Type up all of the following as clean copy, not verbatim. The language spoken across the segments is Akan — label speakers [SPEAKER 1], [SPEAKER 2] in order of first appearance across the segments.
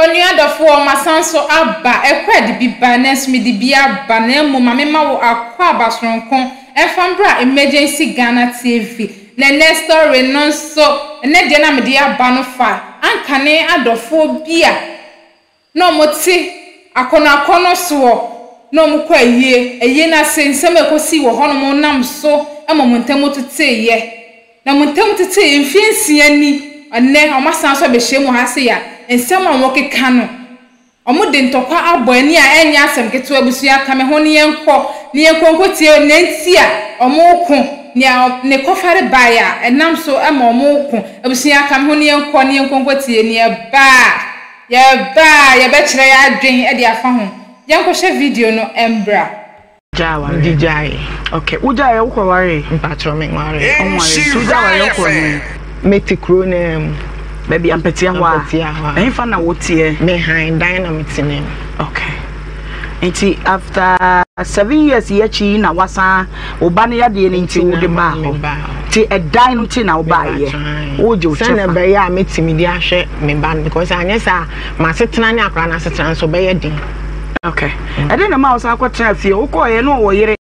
[SPEAKER 1] Onua dɔfoɔ, masan so aba, ɛkɔ a de bi ba, nanso mede bi aba, na mmom ma memma wo akwaaba soronko mfa mbra Emergency Ghana TV. Na ɛnnɛ story no nso, ɛnnɛ deɛ no a mede aba no fa ankane adɔfoɔ bi a na wɔte akɔnnɔakɔnnɔ soɔ, na wɔkɔ ayie, ayie no ase, nsɛm a ɛkɔsii wɔ hɔnom nam so ma wɔn ntam teteeɛ. Na wɔn ntam teteeɛ mfeɛ nsia ni, ɛnnɛ wɔasan nso abɛhyiam wɔ ha sei a, nsɛm a wɔkeka no, wɔde ntɔkwa abɔ ani a ɛnyɛ asɛm ketewa. Abusua, ka me ho na yɛnkɔ, na yɛnkɔ nkɔtie nea nti a wɔreko, nea ne kɔfare baeɛ a ɛnam so ma wɔreko. Abusua, ka me ho na yɛnkɔ, na yɛnkɔ nkɔtie nea ɛbaa. Yɛba a, yɛbɛkyerɛ yɛn adwene de afa ho. Yɛnkɔhwɛ video no mbra.
[SPEAKER 2] Gyaa awareɛ.
[SPEAKER 3] Mede gyaeɛ.
[SPEAKER 2] Ok, wo gyaeɛ wo kɔ waree?
[SPEAKER 3] Mpakyɛw me nwaree.
[SPEAKER 2] Ɔnwaree, nti wo gyaa awareɛ wo kɔɔ he?
[SPEAKER 3] Mete kuro no ara mu.
[SPEAKER 2] Baabi Ampatia hɔ a?
[SPEAKER 3] Ampatia hɔ a.
[SPEAKER 2] Ɛhefa na wo teɛ?
[SPEAKER 3] Me han dan na me te no mu.
[SPEAKER 2] Ok, nti after 7 years yi akyi yi na wasan wo ba no yadeɛ no nti wode baa hɔ? Nti ɛdan no nti na wo baeɛ? Wogye wo kyɛfa?
[SPEAKER 3] Sɛnea ɛbɛyɛ a mɛtumi de ahwɛ me ba no because anyɛ saa m'asetena ne akwadaa no asetena nso bɛyɛ den.
[SPEAKER 2] Okay. Ɛdeɛn na ɛma wo san kɔtena fie? Wokɔeɛ na ɔwɔ yere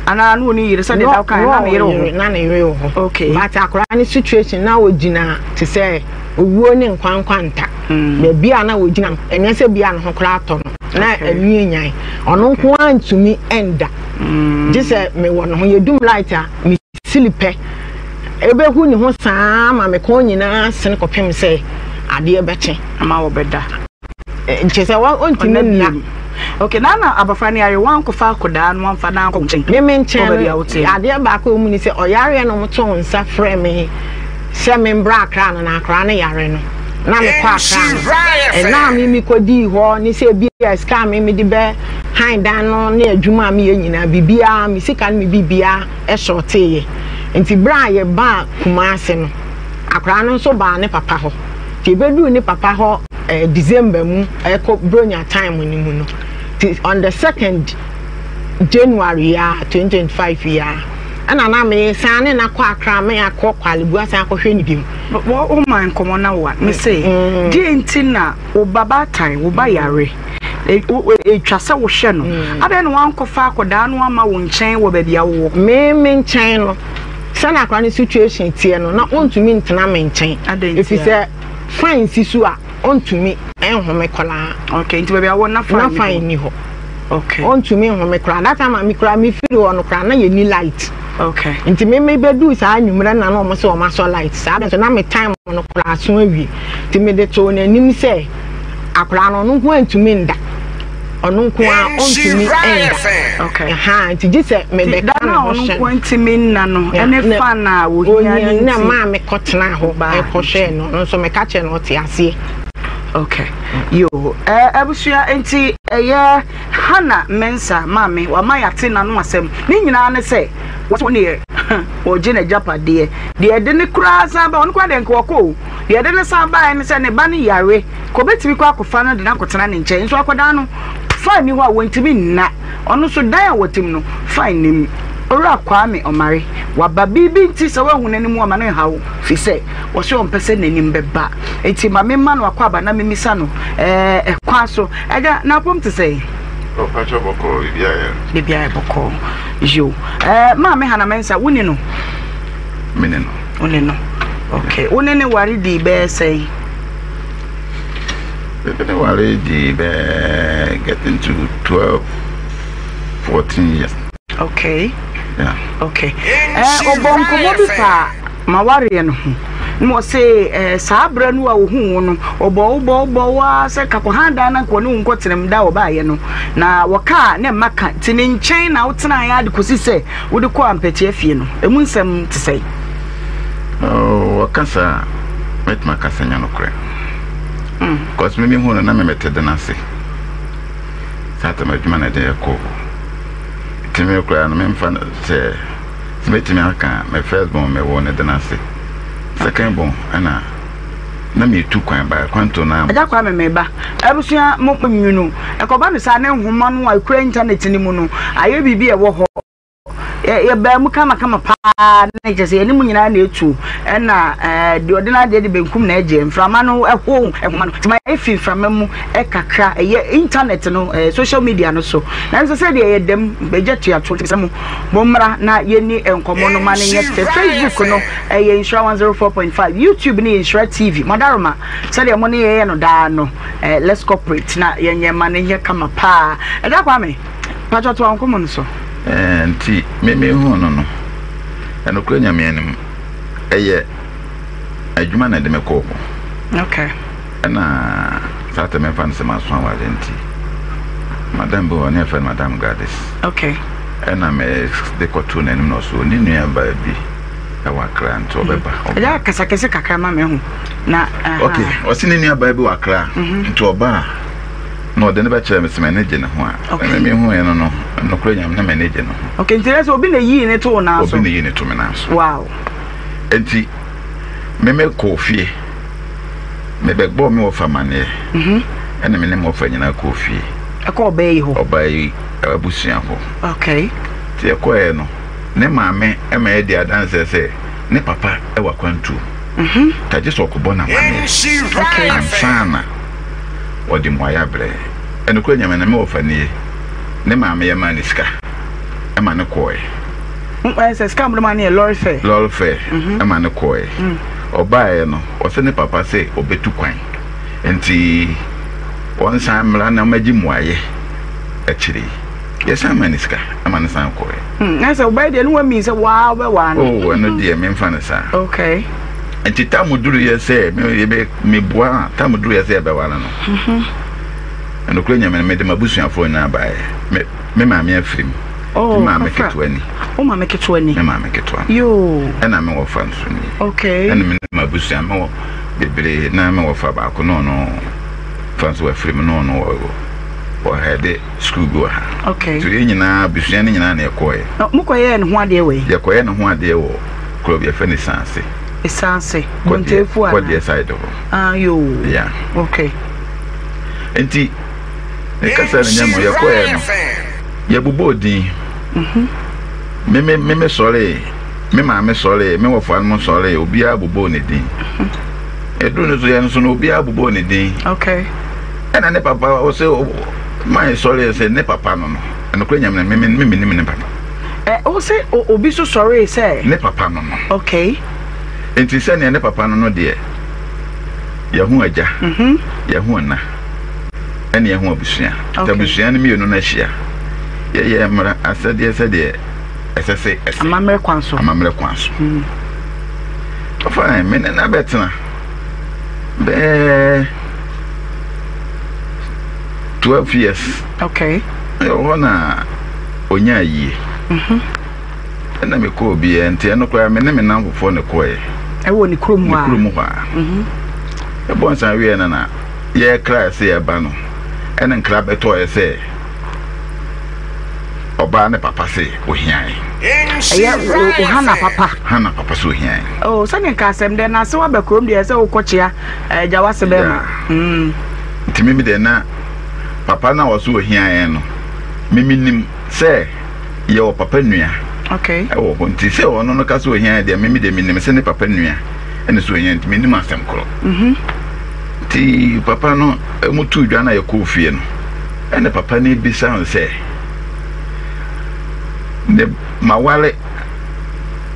[SPEAKER 2] anaa na ɔni yere sɛdeɛ da wokaeɛ na ne yere wɔ hɔ?
[SPEAKER 3] Na ne yere wɔ hɔ.
[SPEAKER 2] Okay.
[SPEAKER 3] But akwadaa no situation na ɔgyina te sɛ owuo ne nkwa nkwanta. Baabi a na ɔgyina ɛnyɛ sɛ bi a ne ho koraa atɔ no na ani anyan. Ɔno nko ara ntumi nda. Gye sɛ mewɔ ne ho yɛdum light a mesili pɛ. Ɛbɛhu ne ho saa ma me kɔn nyinaa sene kɔpem sɛ adeɛ bɛkye.
[SPEAKER 2] Ama wɔbɛda.
[SPEAKER 3] Nkyɛ sɛ ɔntumi nna.
[SPEAKER 2] Okay, na na abɔfra no yare, wankɔfa akɔdaa no amfa no ankɔ nkyɛn.
[SPEAKER 3] Me me nkyɛn no, adeɛ baako a ɛwɔ mu ne sɛ ɔyareɛ no wɔtoo nsa frɛ me sɛ membra Accra no, na akwadaa no yare no, na mekɔ Accra no. Ɛna a me mekɔdii hɔ ne sɛ ebi a sika a me mede bɛ han dan no ne adwuma a meyɛ nyinaa, biribiara, me sika ne me biribiara sɔɔteeɛ. Nti berɛ a yɛbaa Kumasi no, akwadaa no nso baa ne papa hɔ. Nti yɛbɛduu ne papa hɔ eh, December mu ɛkɔ Bronya time no mu no, nti on the second January yi a 2025 yi a, ɛna na mesan ne no akɔ Accra me akɔ Korle Bu asan akɔhwɛ no biom.
[SPEAKER 2] Wo ma nkɔmmɔ na wa me se deɛ nti na wo ba baatan wo ba yare ɛtwa sɛ wohwɛ no adɛn na wankɔfa akɔdaa no ama wo nkyɛn wɔ baabi a wowɔ?
[SPEAKER 3] Me me nkyɛn no sɛnea akwadaa no situation teɛ no na ɔntumi ntena me nkyɛn efisɛ fine si so a ɔntumi nhome koraa.
[SPEAKER 2] Okay, nti baabi a wɔ na fine
[SPEAKER 3] na fine ni hɔ.
[SPEAKER 2] Okay.
[SPEAKER 3] Ɔntumi nhome koraa. That time a me koraa me firi hɔ no koraa na yɛ ni light.
[SPEAKER 2] Okay.
[SPEAKER 3] Nti me me bɛduu saa anwummerɛ na na wɔn sɛ wɔn asɔ light saa bɛ so na me time no koraa so awie. Nti me de too n'anim sɛ akwadaa no ɔno nko ara ntumi nda. Ɔno nko ara ɔntumi nda.
[SPEAKER 2] Okay.
[SPEAKER 3] Ɛhaa nti gye sɛ me bɛka
[SPEAKER 2] Da
[SPEAKER 3] ne
[SPEAKER 2] no a
[SPEAKER 3] ho
[SPEAKER 2] ɔno
[SPEAKER 3] hyɛ
[SPEAKER 2] nko
[SPEAKER 3] no.
[SPEAKER 2] ntumi nna no ɛne fan a ohia ne
[SPEAKER 3] na
[SPEAKER 2] nti.
[SPEAKER 3] maa me kɔtena hɔ ɛkɔhwɛɛ no ɔno nso meka kyerɛ no ɔte aseɛ.
[SPEAKER 2] Okay. Yo, eh, abusua nti ɛyɛ Hannah Mensah maame wama yɛate n'ano asɛm. Ne nyinaa ne sɛ wɔsɛ neɛ ɔgye n'agyapadeɛ. Deɛ ɛde ne koraa san ba ɔno koraa deɛ nka ɔkɔ o. Deɛ ɛde ne san baeɛ ne sɛ ne ba no yare. Ka ɔbɛtumi kɔ akɔfa no de no akɔtena ne nkyɛn. Nso akwadaa no fine ni hɔ a wɔntumi nna. Ɔno nso dan a wɔte mu no fine nni mu. Owura Kwame Omare waba biribi nti sɛ woahu n'anim a ma no nha wo firi sɛ ɔse ɔmpɛ sɛ n'anim bɛba. Nti ma memma no akwaaba na memmisa no ɛɛ kwan so. Agya, n'apɔm te sɛn?
[SPEAKER 4] Oh, pakyɛ bɔkɔɔ, biribiara yɛ.
[SPEAKER 2] Biribiara yɛ bɔkɔɔ. Yo. Ɛɛ Maame Hannah Mensah, wo ni no?
[SPEAKER 4] Me ne no.
[SPEAKER 2] Wo ne no. Okay. Wo ne ne ware dii bɛyɛ sɛn?
[SPEAKER 4] Me ne ware dii bɛyɛ getting to 12, 14 years.
[SPEAKER 2] Okay.
[SPEAKER 4] Yeah.
[SPEAKER 2] Okay. Eh, ɔbɔ nkɔmmɔ bi fa m'awareɛ no ho. Na ɔse eh, saa berɛ no a ɔhuu wo no, ɔbɔ wo bɔ wo bɔ wo ara sɛ kakɔhan dan na nka ɔne wo nkɔtena mu da a ɔbaeɛ no. Na wɔkaa ne mma ka nti ne nkyɛn na wotenaeɛ ara de kɔsi sɛ wode kɔɔ Ampɛtea fie no. Ɛmu nsɛm te sɛn?
[SPEAKER 4] Oh, wɔka saa a, mɛtumi aka sɛ nyɛ nokorɛ. Because me mehu no na me mete de no ase. Saa tam adwuma na ɛde ɛkɔ hɔ. Nti me koraa no memfa no sɛ sɛ mɛtumi aka me first born mewoo no de no ase. Second born ɛna na metu kwan ba kwanto no
[SPEAKER 2] Agya Kwame me ba, abusua mo nwunu, ɛkɔba no saa ne nhoma no a ɛkura internet no mu no ayɛ biribi a ɛwɔ hɔ. Yɛbaa mu kamakama paa na kyerɛ sɛ yɛne mu nyinaa na etu ɛna ɛɛ deɛ ɔde n'adeɛ de benkum na ɛgye mframa no ɛho nhoma no tuma efi mframa mu ɛkakra ɛyɛ internet no ɛɛ social media no so nanso sɛ deɛ yɛ dɛm bɛgya tuato sɛ mo mo mmra na yɛni nkɔmɔ no ma no nyɛ fɛ. Facebook no ɛyɛ Nhyira 104.5, YouTube no yɛ Nhyira TV. Madaroma sɛdeɛ mo ne yɛyɛ no daa no ɛɛ let's cooperate na yɛnyɛ ma no nyɛ kama paa. Ɛda Kwame. Pakyɛ toa nkɔmmɔ no so.
[SPEAKER 4] Ɛɛ nti me me huu no no, ɛnokorɛ Nyame anim, ɛyɛ adwuma na ɛde me kɔɔ hɔ.
[SPEAKER 2] Okay.
[SPEAKER 4] Ɛna saa tɛ mɛmfa no sɛ maso aware nti, madam bi wɔ hɔ ne yɛfrɛ no Madam Gladys.
[SPEAKER 2] Okay.
[SPEAKER 4] Ɛna me de kɔtoo n'anim na ɔso ne nua baa bi ɛwɔ Accra nti ɔbɛba.
[SPEAKER 2] Ɛyɛ akasa kɛse kakra ma me ho. Na.
[SPEAKER 4] Okay, ɔse ne nua baa bi wɔ Accra nti ɔba a. Na ɔde no bɛkyerɛ me sɛ m'ani gye ne ho a.
[SPEAKER 2] Okay.
[SPEAKER 4] Ɛmɛ mehuiɛ no no, nokorɛ Nyame na m'ani gye ne ho.
[SPEAKER 2] Okay, nti sɛ obi na yii ne to wo nan so.
[SPEAKER 4] Obi na yii ne to me nan so.
[SPEAKER 2] Wow.
[SPEAKER 4] Nti me me kɔɔ fie, me bɛ bɔɔ me wɔfa amaneɛ.
[SPEAKER 2] Mhm.
[SPEAKER 4] Ɛna me ne me wɔfa nyinaa kɔɔ fie.
[SPEAKER 2] Ɛkɔ ɔbaa yi hɔ.
[SPEAKER 4] Ɔbaa yi abusua hɔ.
[SPEAKER 2] Okay.
[SPEAKER 4] Nti yɛkɔɛ no, ne maame ɛma yɛdi adanseɛ sɛ ne papa ɛwɔ akwantuo.
[SPEAKER 2] Mhm.
[SPEAKER 4] Tagye sɛ ɔkɔbɔ no amaneɛ.
[SPEAKER 2] Okay.
[SPEAKER 4] Ansa na. Wɔde mmuaeɛ abrɛ. Nokorɛ Nyame no, me wɔfa nie, ne maame yɛ maa no sika ma no kɔɔɛ.
[SPEAKER 2] Ɛɛ sɛ sika a mode maa no yɛ lorry fare.
[SPEAKER 4] Lorry fare ma no kɔɔɛ. Ɔbaeɛ no, ɔse ne papa se ɔbɛtu kwan nti ɔnsan mmra na ɔmmɛgye mmuaeɛ akyire yi. Yɛsan maa no sika ma no san kɔɔɛ.
[SPEAKER 2] Na sɛ wobɛyɛ deɛ ne wamii sɛ waa wobɛwaa no.
[SPEAKER 4] Oh, ɛno deɛ memfa no saa.
[SPEAKER 2] Okay.
[SPEAKER 4] Nti tam duruiɛ sɛ me Mebua a, tam duruiɛ sɛ yɛbɛware no. Nokorɛ Nyame no, mede m'abusuafoɔ nyinaa baeɛ. Me, me maame afiri mu.
[SPEAKER 2] Oh,
[SPEAKER 4] Me maame
[SPEAKER 2] kafra.
[SPEAKER 4] ketewa ni.
[SPEAKER 2] Wo maame ketewa ni?
[SPEAKER 4] Me maame ketewa no.
[SPEAKER 2] Yoo.
[SPEAKER 4] Ɛna me wɔfa nso ni.
[SPEAKER 2] Okay.
[SPEAKER 4] Ɛna me ne m'abusua, me wɔ bebree, na me wɔfa baako na ɔno fa nso wafiri mu, na ɔno wɔ, wɔ hɛde sukuu bi wɔ ha.
[SPEAKER 2] Okay.
[SPEAKER 4] So yɛn nyinaa, abusua no nyinaa na yɛkɔɔɛ.
[SPEAKER 2] Na mokɔyɛɛ ne ho adeɛ wɔ he?
[SPEAKER 4] Yɛkɔyɛɛ ne ho adeɛ wɔ kuro bi yɛfrɛ no Esanse.
[SPEAKER 2] Esanse, Bontefu ana?
[SPEAKER 4] Kɔdeɛ side hɔ.
[SPEAKER 2] Ah, yoo.
[SPEAKER 4] Yeah.
[SPEAKER 2] Okay.
[SPEAKER 4] Nti, ne kasa no nyɛ mo yɛkɔɛ no, yɛbobɔɔ din.
[SPEAKER 2] Mhm.
[SPEAKER 4] Me me me me sɔree, me maame sɔree, me wɔfa no sɔree, obiara bobɔɔ ne din.
[SPEAKER 2] Mhm.
[SPEAKER 4] Ɛduru no so yɛn nso no obiara bobɔɔ ne din.
[SPEAKER 2] Okay.
[SPEAKER 4] Ɛna ne papa ɔsɛ man sɔree sɛ ne papa no no. Ɛnokorɛ nyame no me me me nim ne papa.
[SPEAKER 2] Ɛ wo se obi so sɔree sɛ.
[SPEAKER 4] Ne papa no no.
[SPEAKER 2] Okay.
[SPEAKER 4] Nti sɛnea ne papa no no deɛ, yɛho agya, yɛho ɛna, ɛne yɛho abusua. Nti abusua no mmienu no ahyia. Yɛyɛ mmara asɛdeɛ sɛdeɛ ɛsɛ sɛ ɛsɛ.
[SPEAKER 2] Amammerɛ kwan so.
[SPEAKER 4] Amammerɛ kwan so. Fine, me ne no abɛtena bɛɛ 12 years.
[SPEAKER 2] Okay.
[SPEAKER 4] Ɛwɔ hɔ na ɔnyaa yie. Ɛna mekɔɔ biara nti ɛno koraa me ne me namfofoɔ na ɛkɔɔɛ.
[SPEAKER 2] Ɛwɔ ne kurom hɔ a.
[SPEAKER 4] Ne kurom hɔ a. Ɛbɔ nsan wieɛ no na yɛkra sɛ yɛba no ɛna nkra bɛtɔɔɛ sɛ ɔbaa ne papa se ohiae.
[SPEAKER 2] Ɛyɛ o Hana papa.
[SPEAKER 4] Hana papa se ohiae.
[SPEAKER 2] Oh sɛdeɛ nka asɛm dɛ na ase waba kurom deɛ sɛ wokɔkyea agya wase bɛrima.
[SPEAKER 4] Nti mimi deɛ na papa no a ɔse ohiaeɛ no mimi nim sɛ yɛwɔ papa nua wɔ hɔ nti sɛ ɔno no ka sɛ ohia deɛ meme deɛ menim sɛ ne papa nua ɛne sɛ ohia nti menim asɛm korɔ
[SPEAKER 2] mhm.
[SPEAKER 4] nti papa no mu tuu dwa no a yɛkɔɔ fie no ɛne papa no bisa no sɛ ne mawale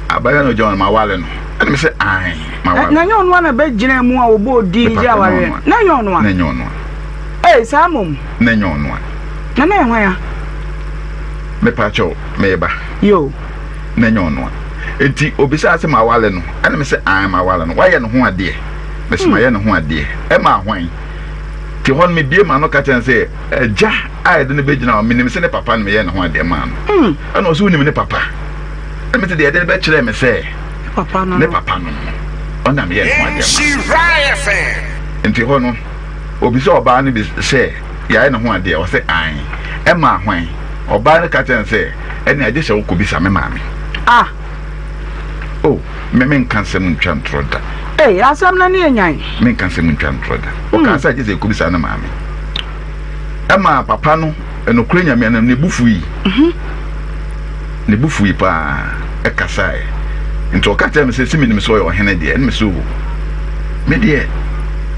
[SPEAKER 4] abayewa no gyina no mawale no ɛne me sɛ ae mawale
[SPEAKER 2] na nyɛ ɔno a na bɛgyina mu a wɔbɔɔ din gye awareɛ na nyɛ ɔno a
[SPEAKER 4] na nyɛ ɔno
[SPEAKER 2] a ee saa mmom
[SPEAKER 4] na nyɛ ɔno a
[SPEAKER 2] na na yɛ hwan a
[SPEAKER 4] Mepakyɛw, mereba.
[SPEAKER 2] Yoo.
[SPEAKER 4] Na ɛnyɛ ɔno a. Enti obisaa sɛ, Maware no? Ɛna mese, Aane, maware no. Woayɛ ne ho adeɛ? Mese, Mayɛ ne ho adeɛ. Ɛmaa hwan? Nti hɔ no mebue m'ano ka kyerɛɛ no sɛ, Agya a yɛde no bɛgyina hɔ, menim sɛ ne papa na meyɛɛ ne ho adeɛ maa no. Ɛna ɔse, Wonim ne papa? Ɛna mese, Deɛ yɛde no bɛkyerɛɛ me sɛ ne papa no no, ɔno na meyɛɛ ne ho adeɛ maa no. Nti hɔ no, obisaa ɔbaa no bi sɛ, Yɛayɛ ne ho adeɛ? Ɔse, Aane. Ɛmaa hwan? Ɔbaa no ka kyerɛɛ no sɛ, Ɛnneɛ gye sɛ wokɔbisa me maame.
[SPEAKER 2] Ah!
[SPEAKER 4] Oh, me menka nsɛm ntwa ntorɔ da.
[SPEAKER 2] Ei, asɛm no ani yɛ nyan.
[SPEAKER 4] Menka nsɛm ntwa ntorɔ da. Ɔkaa sɛ gye sɛ yɛkɔbisa ne maame. Ɛmaa papa no, nokorɛ Nyame anim, ne bo fui. Ne bo fui paa, ɛkasaeɛ. Nti ɔka kyerɛɛ me sɛ, sɛ menim sɛ ɔyɛ ɔhene deɛ, ɛne me sɛ o, me deɛ,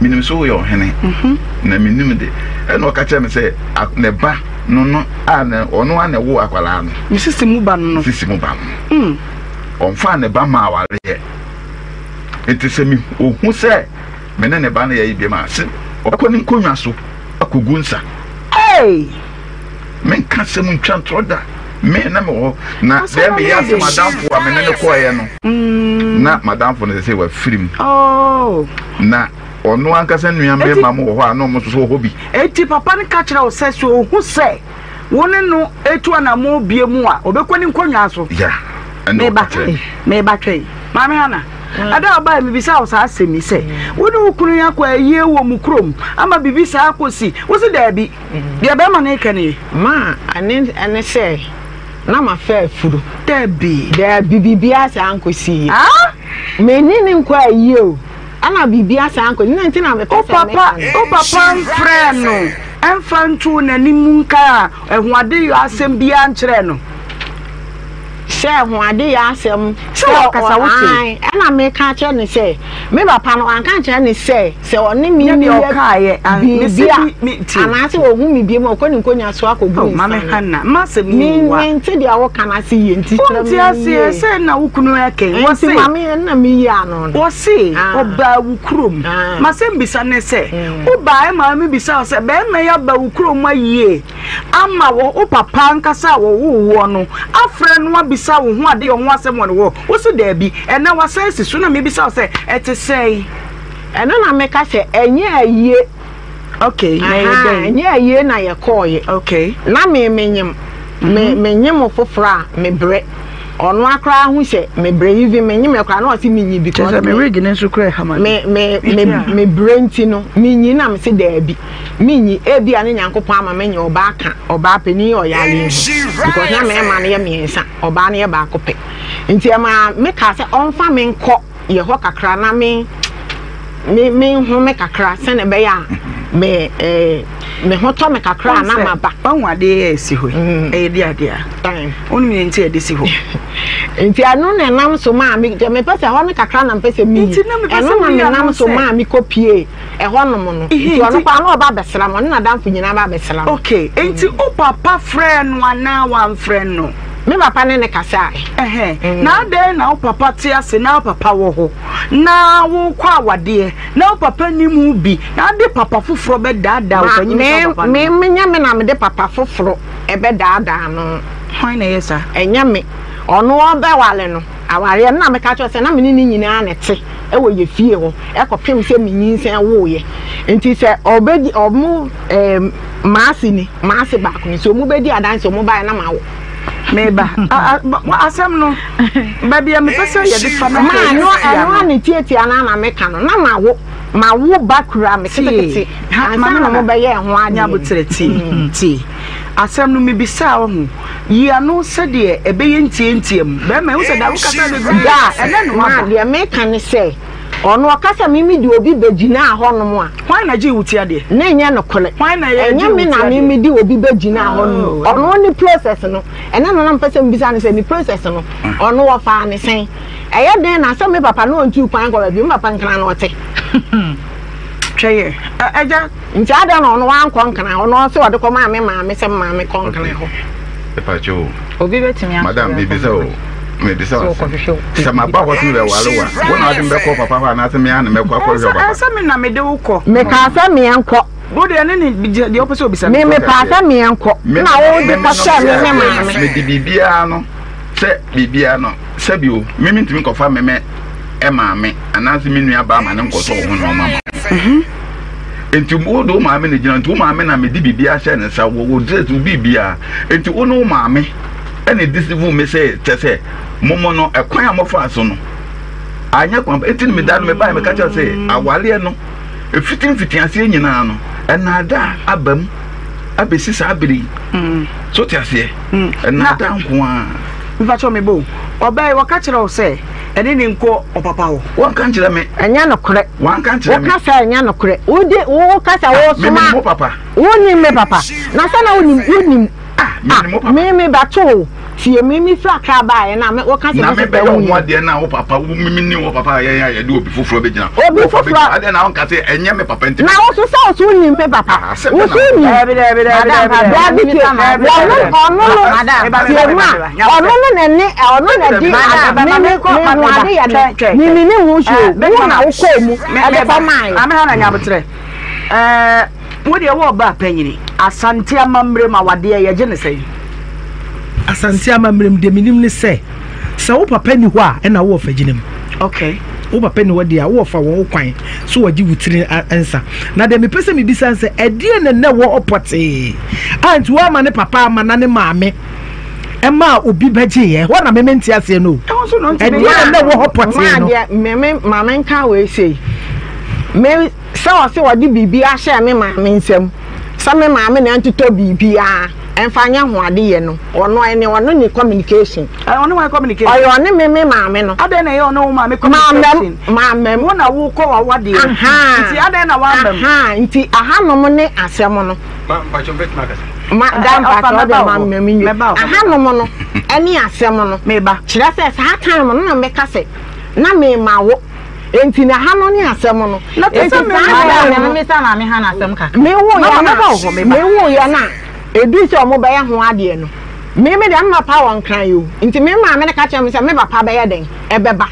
[SPEAKER 4] menim sɛ woyɛ ɔhene, na menim de. Ɛna ɔka kyerɛɛ me sɛ, ne ba no no a na ɔno ara na ɛwoo akwadaa no.
[SPEAKER 2] Ne sisi mu ba no no.
[SPEAKER 4] Sisi mu ba no. Mm. Ɔmfaa ne ba maa awareɛ. Nti sɛ me ohu sɛ me ne ne ba no yɛ yi bi ma se ɔbɛkɔ ne nkonnwa so akɔgu nsa.
[SPEAKER 2] Hey!
[SPEAKER 4] Menka asɛm ntwa ntorɔ da. Me na mewɔ hɔ. Na deɛ meyɛ ase madamfo a me ne no kɔeɛ no, mm. na madamfo no sɛ sɛ wafiri mu.
[SPEAKER 2] Oh.
[SPEAKER 4] Na ɔno ankasa nua mmarima mo wɔ hɔ a na ɔmo nso so wɔ hɔ bi.
[SPEAKER 2] Eti papa no ka kyerɛ wo sɛ sɛ ohu sɛ wo ne no etu anammɔn bie mu a, ɔbɛkɔ ne nkonnwa so.
[SPEAKER 4] Ya, ɛna ɔka kyerɛ me.
[SPEAKER 2] Meba twɛn. Maame Hana, ɛda a ɔbaeɛ mebisa wo saa asɛm yi sɛ, wo ne wo kunu yi akɔ ayie wɔ mo kurom ama biribi saa akɔsi? Wo se daabi. Deɛ bɛrima no reka nie.
[SPEAKER 3] Ma ɛne ɛne sɛ na mafa afuru.
[SPEAKER 2] Dabi.
[SPEAKER 3] Dabi biribiara saa nkɔsi yie. Ah? Menni ne nkɔ ayie o. Ɛna biribiara saa nkɔsi na nti na mepɛ sɛ meka no.
[SPEAKER 2] Wo papa mfrɛɛ no ɛmfa ntoo n'anim nkaa ɛho adeyɔ asɛm biara nkyerɛɛ no.
[SPEAKER 3] Sɛ ɛho adeyɔ asɛm.
[SPEAKER 2] Sɛ wakasa wo te.
[SPEAKER 3] Ɛna meka akyerɛ no sɛ me papa no wanka ankyerɛ no sɛ sɛ ɔne me
[SPEAKER 2] nni
[SPEAKER 3] yɛ biribi a anaasɛ ɔhu me bio ma ɔkɔ ne nkonnwa so akɔgu
[SPEAKER 2] oh, nsa no.
[SPEAKER 3] Mente deɛ woka no ase yie nti kyerɛ me
[SPEAKER 2] yie. Wonte aseɛ sɛ na wo kunu ɛkɛn.
[SPEAKER 3] Nti maame na meyi ano no.
[SPEAKER 2] Wɔse ah. ɔbaa wo kurom. Ah. Masɛm bisa ne sɛ mm. wobaa ɛma me bisa wo sɛ bɛrima yi aba wo kurom ayie ama wɔ wo papa ankasa a wɔwoo woɔ no afrɛ no abisa wo ho adeɛ ho asɛm wɔ ne hɔ wo se daabi ɛnɛ wasan asi so na mebisa wo sɛ ɛte sɛn.
[SPEAKER 3] Ɛno na meka sɛ ɛnyɛ ayie.
[SPEAKER 2] Okay, na ɛyɛ dɛn?
[SPEAKER 3] Ɛnyɛ ayie na yɛkɔɔyɛ.
[SPEAKER 2] Okay.
[SPEAKER 3] Na me menyem. Me mhm. menyem foforɔ a mebrɛ. Ɔno akora ho sɛ mebrɛ even menyem koraa na ɔse menyi because
[SPEAKER 2] me wig ne nso kura ɛha ma
[SPEAKER 3] me me me mebrɛ nti no menyi na mese daabi. Menyi ebia ne Nyankopɔn ama menya ɔbaa ka ɔbaa panin yɛ ɔyare ho because na mmarima no yɛ mmiɛnsa ɔbaa no yɛ baako pɛ nti ɛma mekaa sɛ ɔmfa me nkɔ yɛ hɔ kakra na me me me nhome kakra sɛnea ɛbɛyɛ a me ɛɛ me ho tɔ me kakra a na ma ba.
[SPEAKER 2] Wahu adeɛ yɛ esi hɔ yi mm. ɛyɛ di adeɛ a wonim yɛn nti ɛde si hɔ.
[SPEAKER 3] Nti ɛno na ɛnam so maa mi mepɛ sɛ ɛhɔ no kakra na mepɛ sɛ mi yi ɛno na menam so maa mi kɔ pie. Ɛhɔnom no, nti ɔno koraa na ɔba abɛsra me, ɔne n'adamfo nyinaa ba abɛsra me.
[SPEAKER 2] Okay, nti wo papa frɛɛ no anaa wamfrɛ no?
[SPEAKER 3] Me papa ne no kasae.
[SPEAKER 2] Ɛhɛn, na adɛn na wo papa te ase na wo papa wɔ hɔ na wokɔ awadeɛ na wo papa nnim wo bi na ade papa foforɔ bɛdaadaa wo panyin sɛ wo papa no?
[SPEAKER 3] Me, menyɛ me na mede papa foforɔ ɛbɛdaadaa no.
[SPEAKER 2] Hwan na ɛyɛ saa?
[SPEAKER 3] Ɛnyɛ me. Ɔno ɔbɛware no, awareɛ no na meka kyerɛ wo sɛ na me ne ne nyinaa na ɛte. wɔ yɛ fie hɔ kɔpem sɛ me nyinsɛn woeɛ nti sɛ ɔbɛdi ɔmo ɛɛ maase ni maase baako ni sɛ ɔmo bɛdi adanse ɔmo baeɛ na ma wo.
[SPEAKER 2] Meba asɛm no baabi a mepɛ sɛ yɛde fa no
[SPEAKER 3] maa no ɛno a ne tiatia no na meka no na ma wo ma wo ba kura me ketekete ansa na mo bɛyɛ ho adeɛ.
[SPEAKER 2] Nyabotrɛ tie tie asɛm no mebisaa wo ho Yi ano sɛdeɛ ɛbɛyɛ ntiantia mu. Bɛrima, ehu sɛ da wokasa bebree
[SPEAKER 3] Da,
[SPEAKER 2] ɛnɛ na
[SPEAKER 3] ma
[SPEAKER 2] waba.
[SPEAKER 3] deɛ meka ne sɛ, ɔno ɔka sɛ me mede obi bɛgyinaa hɔnom a.
[SPEAKER 2] Hwan na gyee wo ti adeɛ?
[SPEAKER 3] Na ɛnyɛ nokorɛ.
[SPEAKER 2] Hwan na ɛyɛ
[SPEAKER 3] Ɛnyɛ
[SPEAKER 2] gyee wo
[SPEAKER 3] me
[SPEAKER 2] ti
[SPEAKER 3] na me
[SPEAKER 2] adeɛ?
[SPEAKER 3] mede obi bɛgyinaa hɔnom o.
[SPEAKER 2] Oh.
[SPEAKER 3] Ɔno ne process no, ɛnɛ na na mepɛ sɛ mebisa no sɛ ne process no, ɔno ɔfaa ne sɛn? Ɛyɛ dɛn na sɛ me papa na ɔntuu kwan nkɔ baabi, me papa Nkran na ɔte.
[SPEAKER 2] Twɛ yɛ, ɛ, agya.
[SPEAKER 3] Nti adɛn na ɔno wankɔ nkran hɔ na ɔse ɔde kɔmaa me maame sɛ me maame kɔ nkran hɔ.
[SPEAKER 4] Mepakyɛ o.
[SPEAKER 1] Obi bɛtumi asɔre
[SPEAKER 4] Madam,
[SPEAKER 1] akɔ
[SPEAKER 4] mebisa o. Mebisa
[SPEAKER 1] sɛ
[SPEAKER 4] o.
[SPEAKER 1] ɔkɔhwehwɛ wo.
[SPEAKER 4] Sɛ maba hɔ sɛ mebɛware wo a, wo na wode me bɛkɔ papa hɔ anaasɛ me ara na mɛkɔ akɔhwehwɛ papa?
[SPEAKER 2] Ɛsɛ me na mede wo kɔ.
[SPEAKER 3] Mekaa sɛ meɛnkɔ.
[SPEAKER 2] Wo deɛ ne ne deɛ wopɛ sɛ obisa no.
[SPEAKER 3] Me mepaa sɛ meɛnkɔ. Na wo de kɔhyɛɛ me me maame.
[SPEAKER 4] Mede biribiara no sɛ biribiara no sɛbi o, me mentumi nkɔfa me me maame anaasɛ me nua baa ma ne nkɔtɔ wo ho nneɛma ma wo. Nti wo de wo maame na gyina nti wo maame na mede biribi ahyɛ ne nsa wo wo dress wo biribiara nti wo ne wo maame ɛna deceive me sɛ kyɛ sɛ momo no ɛkwan a mofa so no anyɛ kwan nti no meda no mebae meka kyerɛ sɛ awareɛ no ɛfiti mfitiaseɛ nyinaa no ɛnaada aba mu abɛsi saa bere yi mm. so te aseɛ mm. ɛnaada nko a
[SPEAKER 2] mepakyɛ me bo ɔbɛn wɔka kyerɛ wo sɛ ɛne ne nkɔ ɔpapa hɔ
[SPEAKER 4] wɔnka nkyerɛ me
[SPEAKER 3] ɛnyɛ nokorɛ
[SPEAKER 4] Wanka nkyerɛ me.
[SPEAKER 3] Woka sɛ ɛnyɛ nokorɛ. Wode woka sɛ wosoma.
[SPEAKER 4] Menim wo papa.
[SPEAKER 3] Wonim me papa. Na sɛ na wonim wonim.
[SPEAKER 4] Ah, menim wo papa.
[SPEAKER 3] Me me bɛto wo. Tie me, me firi Accra baeɛ na me woka sɛ
[SPEAKER 4] Na
[SPEAKER 3] me
[SPEAKER 4] me
[SPEAKER 3] sista
[SPEAKER 4] bɛyɛ
[SPEAKER 3] wuiɛ.
[SPEAKER 4] wo ho adeɛ na wo papa wo me ne wo papa a yɛn a yɛde obi foforɔ bɛgyina.
[SPEAKER 3] Obi
[SPEAKER 4] Wo papa
[SPEAKER 3] foforɔ.
[SPEAKER 4] bɛgyina. Adeɛ na wonka sɛ ɛnyɛ me papa nti.
[SPEAKER 3] Na wo so sɛ wo so wonim me papa.
[SPEAKER 4] Ah, asɛm
[SPEAKER 3] Wo
[SPEAKER 4] bɛn
[SPEAKER 3] so
[SPEAKER 4] na
[SPEAKER 3] wonim.
[SPEAKER 2] Daabi, daabi, daabi,
[SPEAKER 1] Madam,
[SPEAKER 2] daabi,
[SPEAKER 3] Daabi
[SPEAKER 2] daabi.
[SPEAKER 3] tie,
[SPEAKER 2] Daabi,
[SPEAKER 3] ɔno
[SPEAKER 2] daabi,
[SPEAKER 3] ɔno no
[SPEAKER 2] Madam, meba,
[SPEAKER 3] tie
[SPEAKER 2] meba,
[SPEAKER 3] mu a
[SPEAKER 2] meba, meba.
[SPEAKER 3] ɔno no na ne ɔno na di
[SPEAKER 2] Madam,
[SPEAKER 3] ade me me
[SPEAKER 2] meba,
[SPEAKER 3] me ho
[SPEAKER 2] meba,
[SPEAKER 3] ade yɛ
[SPEAKER 2] twɛn, twɛn,
[SPEAKER 3] no me
[SPEAKER 2] twɛn.
[SPEAKER 3] me ne ho hwee
[SPEAKER 2] Eh,
[SPEAKER 3] o
[SPEAKER 2] bɛtuma
[SPEAKER 3] wo na
[SPEAKER 2] ma-
[SPEAKER 3] wokɔɔ mu
[SPEAKER 2] Me-
[SPEAKER 3] ɛde
[SPEAKER 2] meba.
[SPEAKER 3] kɔ mae.
[SPEAKER 2] Maame Hannah Nyabotrɛ, eh, Wo deɛ wo ɔbaa panyini. Asante amammerɛ mu awadeɛ yɛgye no sɛn?
[SPEAKER 5] Asante amammerɛ mu deɛ menim ne sɛ, sɛ wo papa nni hɔ a ɛna wo wɔfa gyina mu.
[SPEAKER 2] Okay.
[SPEAKER 5] Wo papa nni hɔ deɛ a, wo wɔfa wɔ ho kwan so wɔgye wo tiri nsa. Na deɛ mepɛ sɛ mebisa ne sɛ, ɛdeɛn na na ɛwɔ hɔ pɔtee a nti woamma ne papa amma na ne maame ɛmaa obi bɛgyeeɛ? Ɛhɔ na me mente aseɛ no o. Ɛdeɛn na na ɛwɔ hɔ pɔtee no?
[SPEAKER 3] Maa deɛ me me ma menka wei sei. Me Sɛ ɔse ɔde biribi ahyɛ me maame nsam sɛ me maame na ɛntotɔ biribiara ɛmfa nyɛ ho ade yɛ no, ɔno ɛne ɔno ne communication.
[SPEAKER 2] Ɛyɛ ɔne wan communication?
[SPEAKER 3] Ɔyɛ ɔne me me maame no.
[SPEAKER 2] Adɛn na ɛyɛ ɔne wo maame communication?
[SPEAKER 3] Maamam, maamam.
[SPEAKER 2] Wo na wokɔ w'awadeɛ.
[SPEAKER 3] Ahaa.
[SPEAKER 2] Nti adɛn na wamam?
[SPEAKER 3] Ahaa, nti ahanom ne asɛm no.
[SPEAKER 6] Ma mpakyɛ mɛtumi akasa.
[SPEAKER 3] Ma da mpakyɛ ɔde ma me me nwie. Ahanom no ɛne asɛm no.
[SPEAKER 2] Meba.
[SPEAKER 3] Kyerɛ sɛ saa time no na mɛka sɛ na mema wo. Enti na ha no ne asɛm no.
[SPEAKER 2] Na te
[SPEAKER 3] Enti
[SPEAKER 2] sɛ me
[SPEAKER 3] saa
[SPEAKER 2] mma
[SPEAKER 3] da
[SPEAKER 1] Madam,
[SPEAKER 3] no,
[SPEAKER 1] me misa maame ha na asɛm kakra.
[SPEAKER 3] me wo
[SPEAKER 2] Mama,
[SPEAKER 3] yɛ na
[SPEAKER 2] mɛba wo hɔ, meba.
[SPEAKER 3] me wo yɛ na edu sɛ ɔmo bɛyɛ ho adeɛ no. Me me deɛ me papa wɔ nkran yi o. Nti me maame no ka kyerɛ me sɛ me papa bɛyɛ dɛn? Ɛbɛba.